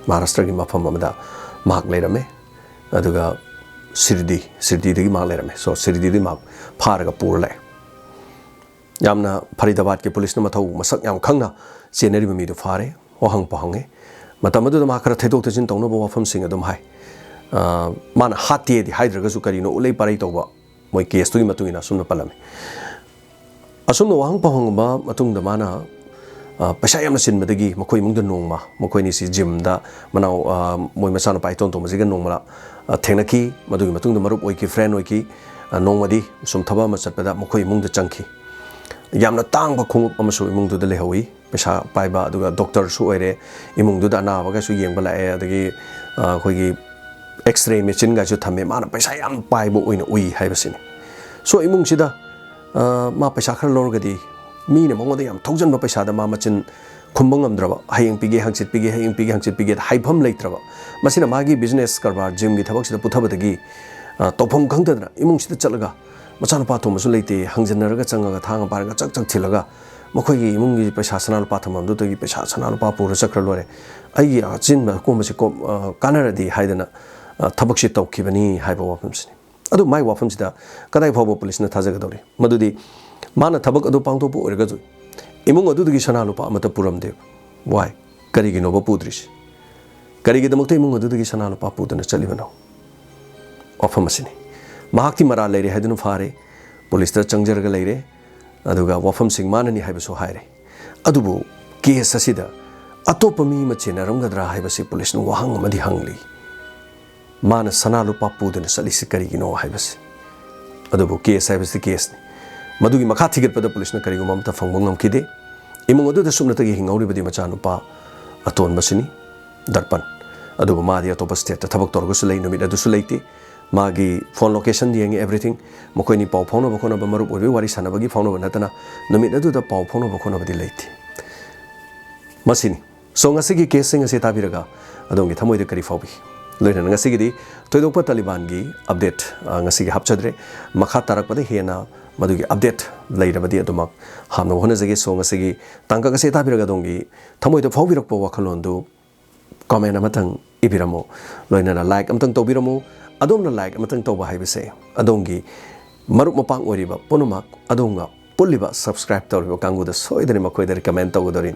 ꯃꯍꯥꯔꯥꯁꯇ꯭ꯔꯒꯤ ꯃꯐꯝ ꯑꯃꯗ ꯃꯍꯥꯛ ꯂꯩꯔꯝꯃꯦ꯫ ꯑꯗꯨꯒ ꯁꯤꯔꯗꯤ, ꯁꯤꯔꯗꯤꯗꯒꯤ ꯃꯍꯥꯛ ꯂꯩꯔꯝꯃꯦ꯫ So, ꯁꯤꯔꯗꯤꯗꯒꯤ ꯃꯍꯥꯛ ꯐꯥꯔꯒ ꯄꯨꯔ ꯂꯥꯛꯑꯦ꯫ ꯌꯥꯝꯅ ꯐꯔꯤꯗꯥꯕꯥꯗꯀꯤ ꯄꯨꯂꯤꯁꯅ ꯃꯊꯧ ꯃꯁꯛ ꯌꯥꯝ ꯈꯪꯅ ꯆꯦꯟꯅꯔꯤꯕ ꯃꯤꯗꯨ ꯐꯥꯔꯦ, ꯋꯥꯍꯪ ꯄꯥꯎꯍꯪꯉꯦ꯫ ꯃꯇꯝ ꯑꯗꯨꯗ ꯃꯍꯥꯛ ꯈꯔ ꯊꯩꯗꯣꯛ ꯊꯩꯖꯤꯟ ꯇꯧꯅꯕ ꯋꯥꯐꯝꯁꯤꯡ ꯑꯗꯨꯝ ꯍꯥꯏ꯫ ꯑ, ꯃꯥꯅ ꯍꯥꯠꯇꯦꯗꯤ ꯍꯥꯏꯗ꯭ꯔꯒꯁꯨ ꯀꯔꯤꯅꯣ ꯎꯠꯂꯩ ꯄꯥꯔꯩ ꯇꯧꯕ, ꯃꯣꯏ ꯀꯦꯁꯇꯨꯒꯤ ꯃꯇꯨꯡ ꯏꯟꯅ ꯑꯁꯨꯝꯅ ꯄꯜꯂꯝꯃꯤ꯫ ꯑꯁꯨꯝꯅ ꯋꯥꯍꯪ ꯄꯥꯎꯍꯪꯕ ꯃꯇꯨꯡꯗ ꯃꯥꯅ, ꯑ, ꯄꯩꯁꯥ ꯌꯥꯝꯅ ꯆꯤꯟꯕꯗꯒꯤ ꯃꯈꯣꯏ ꯏꯃꯨꯡꯗ ꯅꯣꯡꯃ ꯃꯈꯣꯏ ꯑꯅꯤꯁꯤ ꯖꯤꯝꯗ ꯃꯅꯥꯎ, ꯑ, ꯃꯣꯏ ꯃꯆꯥꯅꯨꯄꯥ ꯏꯇꯣꯟ ꯇꯣꯟꯕꯁꯤꯒ ꯅꯣꯡꯃ, ꯑ, ꯊꯦꯡꯅꯈꯤ꯫ ꯃꯗꯨꯒꯤ ꯃꯇꯨꯡꯗ ꯃꯔꯨꯞ ꯑꯣꯏꯈꯤ, ꯐ꯭ꯔꯦꯟ ꯑꯣꯏꯈꯤ꯫ ꯑ, ꯅꯣꯡꯃꯗꯤ ꯁꯨꯝ ꯊꯕꯛ ꯑꯃ ꯆꯠꯄꯗ ꯃꯈꯣꯏ ꯏꯃꯨꯡꯗ ꯆꯪꯈꯤ꯫ ꯌꯥꯝꯅ ꯇꯥꯡꯕ ꯈꯣꯡꯎꯞ ꯑꯃꯁꯨ ꯏꯃꯨꯡꯗꯨꯗ ꯂꯩꯍꯧꯏ꯫ ꯄꯩꯁꯥ ꯄꯥꯏꯕ, ꯑꯗꯨꯒ ꯗꯣꯛꯇꯔꯁꯨ ꯑꯣꯏꯔꯦ, ꯏꯃꯨꯡꯗꯨꯗ ꯑꯅꯥꯕꯒꯁꯨ ꯌꯦꯡꯕ ꯂꯥꯛꯑꯦ, ꯑꯗꯒꯤ, ꯑ, ꯑꯩꯈꯣꯏꯒꯤ X-ray machineꯒꯁꯨ ꯊꯝꯃꯦ꯫ ꯃꯥꯅ ꯄꯩꯁꯥ ꯌꯥꯝ ꯄꯥꯏꯕ ꯑꯣꯏꯅ ꯎꯏ ꯍꯥꯏꯕꯁꯤꯅꯤ꯫ So, ꯏꯃꯨꯡꯁꯤꯗ, ꯑ, ꯃꯥ ꯄꯩꯁꯥ ꯈꯔ ꯂꯧꯔꯒꯗꯤ ꯃꯤꯅ ꯃꯉꯣꯟꯗ ꯌꯥꯝ ꯊꯧꯖꯟꯕ ꯄꯩꯁꯥꯗ ꯃꯥ ꯃꯆꯤꯟ ꯈꯨꯝꯕ ꯉꯝꯗ꯭ꯔꯕ, "ꯍꯌꯦꯡ ꯄꯤꯒꯦ, ꯍꯪꯆꯤꯠ ꯄꯤꯒꯦ, ꯍꯌꯦꯡ ꯄꯤꯒꯦ, ꯍꯪꯆꯤꯠ ꯄꯤꯒꯦ" ꯍꯥꯏꯐꯝ ꯂꯩꯇ꯭ꯔꯕ, ꯃꯁꯤꯅ ꯃꯥꯒꯤ business ꯀꯔꯕꯥꯔ, ꯖꯤꯝꯒꯤ ꯊꯕꯛꯁꯤꯗ ꯄꯨꯊꯕꯗꯒꯤ, ꯑ, ꯇꯧꯐꯝ ꯈꯪꯗꯗꯅ ꯏꯃꯨꯡꯁꯤꯗ ꯆꯠꯂꯒ, ꯃꯆꯥꯅꯨꯄꯥ ꯑꯇꯣꯝꯕꯁꯨ ꯂꯩꯇꯦ, ꯍꯪꯖꯟꯅꯔꯒ ꯆꯪꯉꯒ ꯊꯥꯡ ꯄꯥꯏꯔꯒ ꯆꯛ ꯆꯛ ꯊꯤꯜꯂꯒ, ꯃꯈꯣꯏꯒꯤ ꯏꯃꯨꯡꯒꯤ ꯄꯩꯁꯥ, ꯁꯅꯥ ꯂꯨꯄꯥ ꯊꯝꯐꯝꯗꯨꯗꯒꯤ ꯄꯩꯁꯥ, ꯁꯅꯥ ꯂꯨꯄꯥ ꯄꯨꯔ ꯆꯠꯈ꯭ꯔ ꯂꯣꯏꯔꯦ, ꯑꯩꯒꯤ ꯑꯆꯤꯟꯕ ꯑꯀꯣꯝꯕꯁꯤ ꯀꯣꯝ-, ꯑ, ꯀꯥꯟꯅꯔꯗꯤ ꯍꯥꯏꯗꯅ, ꯑ, ꯊꯕꯛꯁꯤ ꯇꯧꯈꯤꯕꯅꯤ ꯍꯥꯏꯕ ꯋꯥꯐꯝꯁꯤꯅꯤ꯫ ꯑꯗꯨ ꯃꯥꯏ ꯋꯥꯐꯝꯁꯤꯗ ꯀꯗꯥꯏ ꯐꯥꯎꯕ ꯄꯨꯂꯤꯁꯅ ꯊꯥꯖꯒꯗꯧꯔꯤ? ꯃꯗꯨꯗꯤ ꯃꯥꯅ ꯊꯕꯛ ꯑꯗꯨ ꯄꯥꯡꯊꯣꯛꯄ ꯑꯣꯏꯔꯒꯁꯨ ꯏꯃꯨꯡ ꯑꯗꯨꯗꯒꯤ ꯁꯅꯥ ꯂꯨꯄꯥ ꯑꯃꯠꯇ ꯄꯨꯔꯝꯗꯦꯕ꯫ Why? ꯀꯔꯤꯒꯤꯅꯣꯕ ꯄꯨꯗ꯭ꯔꯤꯁꯤ? ꯀꯔꯤꯒꯤꯗꯃꯛꯇ ꯏꯃꯨꯡ ꯑꯗꯨꯗꯒꯤ ꯁꯅꯥ ꯂꯨꯄꯥ ꯄꯨꯗꯅ ꯆꯠꯂꯤꯕꯅꯣ? ꯋꯥꯐꯝ ꯑꯁꯤꯅꯤ꯫ ꯃꯍꯥꯛꯇꯤ ꯃꯔꯥꯜ ꯂꯩꯔꯦ ꯍꯥꯏꯗꯨꯅ ꯐꯥꯔꯦ, ꯄꯨꯂꯤꯁꯇ ꯆꯪꯖꯔꯒ ꯂꯩꯔꯦ, ꯑꯗꯨꯒ ꯋꯥꯐꯝꯁꯤꯡ ꯃꯥꯅꯅꯤ ꯍꯥꯏꯕꯁꯨ ꯍꯥꯏꯔꯦ꯫ ꯑꯗꯨꯕꯨ ꯀꯦꯁ ꯑꯁꯤꯗ ꯑꯇꯣꯞꯄ ꯃꯤ ꯑꯃ ꯆꯦꯟꯅꯔꯝꯒꯗ꯭ꯔꯥ ꯍꯥꯏꯕꯁꯤ ꯄꯨꯂꯤꯁꯅ ꯋꯥꯍꯪ ꯑꯃꯗꯤ ꯍꯪꯂꯤ꯫ ꯃꯥꯅ ꯁꯅꯥ ꯂꯨꯄꯥ ꯄꯨꯗꯨꯅ ꯆꯠꯂꯤꯁꯤ ꯀꯔꯤꯒꯤꯅꯣ ꯍꯥꯏꯕꯁꯤ꯫ ꯑꯗꯨꯕꯨ ꯀꯦꯁ ꯍꯥꯏꯕꯁꯤ ꯀꯦꯁꯅꯤ꯫ ꯃꯗꯨꯒꯤ ꯃꯈꯥ ꯊꯤꯒꯠꯄꯗ ꯄꯨꯂꯤꯁꯅ ꯀꯔꯤꯒꯨꯝꯕ ꯑꯃꯠꯇ ꯐꯪꯕ ꯉꯝꯈꯤꯗꯦ꯫ ꯏꯃꯨꯡ ꯑꯗꯨꯗ ꯁꯨꯞꯅꯇꯒꯤ ꯍꯤꯡꯍꯧꯔꯤꯕꯗꯤ ꯃꯆꯥꯅꯨꯄꯥ ꯑꯇꯣꯟꯕꯁꯤꯅꯤ, ꯗꯔꯄꯟ꯫ ꯑꯗꯨꯕꯨ ꯃꯥꯗꯤ ꯑꯇꯣꯞꯄ ꯁ꯭ꯇꯦꯠꯇ ꯊꯕꯛ ꯇꯧꯔꯒꯁꯨ ꯂꯩ, ꯅꯨꯃꯤꯠ ꯑꯗꯨꯁꯨ ꯂꯩꯇꯦ꯫ ꯃꯥꯒꯤ ꯐꯣꯟ ꯂꯣꯀꯦꯁꯟ ꯌꯦꯡꯉꯤ, ꯑꯦꯚ꯭ꯔꯤꯊꯤꯡ꯫ ꯃꯈꯣꯏꯅꯤ ꯄꯥꯎ ꯐꯥꯎꯅꯕ ꯈꯣꯠꯅꯕ, ꯃꯔꯨꯞ ꯑꯣꯏꯕꯒꯤ ꯋꯥꯔꯤ ꯁꯥꯟꯅꯕꯒꯤ ꯐꯥꯎꯅꯕ ꯅꯠꯇꯅ ꯅꯨꯃꯤꯠ ꯑꯗꯨꯗ ꯄꯥꯎ ꯐꯥꯎꯅꯕ ꯈꯣꯠꯅꯕꯗꯤ ꯂꯩꯇꯦ꯫ ꯃꯁꯤꯅꯤ꯫ So, ꯉꯁꯤꯒꯤ ꯀꯦꯁꯁꯤꯡ ꯑꯁꯤ ꯇꯥꯕꯤꯔꯒ ꯑꯗꯣꯝꯒꯤ ꯊꯃꯣꯏꯗ ꯀꯔꯤ ꯐꯥꯎꯕꯤ? ꯂꯣꯏꯅꯅ ꯉꯁꯤꯒꯤꯗꯤ ꯊꯣꯏꯗꯣꯛꯄ ꯇꯥꯂꯤꯕꯥꯟꯒꯤ ꯑꯞꯗꯦꯠ, ꯑ, ꯉꯁꯤꯒꯤ ꯍꯥꯞꯆꯗ꯭ꯔꯦ꯫ ꯃꯈꯥ ꯇꯥꯔꯛꯄꯗ ꯍꯦꯟꯅ ꯃꯗꯨꯒꯤ ꯑꯞꯗꯦꯠ ꯂꯩꯔꯕꯗꯤ ꯑꯗꯨꯃꯛ ꯍꯥꯞꯅꯕ ꯍꯣꯠꯅꯖꯒꯦ꯫ So, ꯉꯁꯤꯒꯤ ꯇꯥꯡꯀꯛ ꯑꯁꯤ ꯇꯥꯕꯤꯔꯒ ꯑꯗꯣꯝꯒꯤ ꯊꯃꯣꯏꯗ ꯐꯥꯎꯕꯤꯔꯛꯄ ꯋꯥꯈꯜꯂꯣꯟꯗꯨ ꯀꯣꯃꯦꯟ ꯑꯃꯇꯪ ꯏꯕꯤꯔꯝꯃꯨ꯫ ꯂꯣꯏꯅꯅ ꯂꯥꯏꯛ ꯑꯃꯇꯪ ꯇꯧꯕꯤꯔꯝꯃꯨ꯫ ꯑꯗꯣꯝꯅ ꯂꯥꯏꯛ ꯑꯃꯇꯪ ꯇꯧꯕ ꯍꯥꯏꯕꯁꯦ ꯑꯗꯣꯝꯒꯤ ꯃꯔꯨꯞ ꯃꯄꯥꯡ ꯑꯣꯏꯔꯤꯕ ꯄꯨꯝꯅꯃꯛ, ꯑꯗꯣꯝꯒ ꯄꯨꯜꯂꯤꯕ, ꯁꯕꯁꯀ꯭ꯔꯥꯏꯕ ꯇꯧꯔꯤꯕ ꯀꯥꯡꯕꯨꯗ ꯁꯣꯏꯗꯅ ꯃꯈꯣꯏꯗ ꯔꯤꯀꯃꯦꯟ ꯇꯧꯒꯗꯧꯔꯤ꯫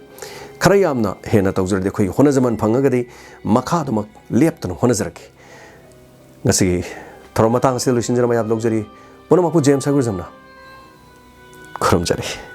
ꯈꯔ ꯌꯥꯝꯅ ꯍꯦꯟꯅ ꯇꯧꯖꯔꯗꯤ ꯑꯩꯈꯣꯏꯒꯤ ꯍꯣꯠꯅꯖꯃꯟ ꯐꯪꯉꯒꯗꯤ ꯃꯈꯥ ꯑꯗꯨꯃꯛ ꯂꯦꯞꯇꯅ ꯍꯣꯠꯅꯖꯔꯛꯀꯦ꯫ ꯉꯁꯤꯒꯤ ꯊꯧꯔꯝ ꯃꯇꯥꯡ ꯑꯁꯤꯗ ꯂꯣꯏꯁꯤꯟꯖꯔꯝꯕ ꯌꯥꯕ ꯂꯧꯖꯔꯤ꯫ ꯄꯨꯝꯅꯃꯛꯄꯨ ꯖꯦꯝꯁ ꯍꯥꯏꯒꯨꯔꯖꯝꯅ ꯈꯨꯔꯨꯝꯖꯔꯤ꯫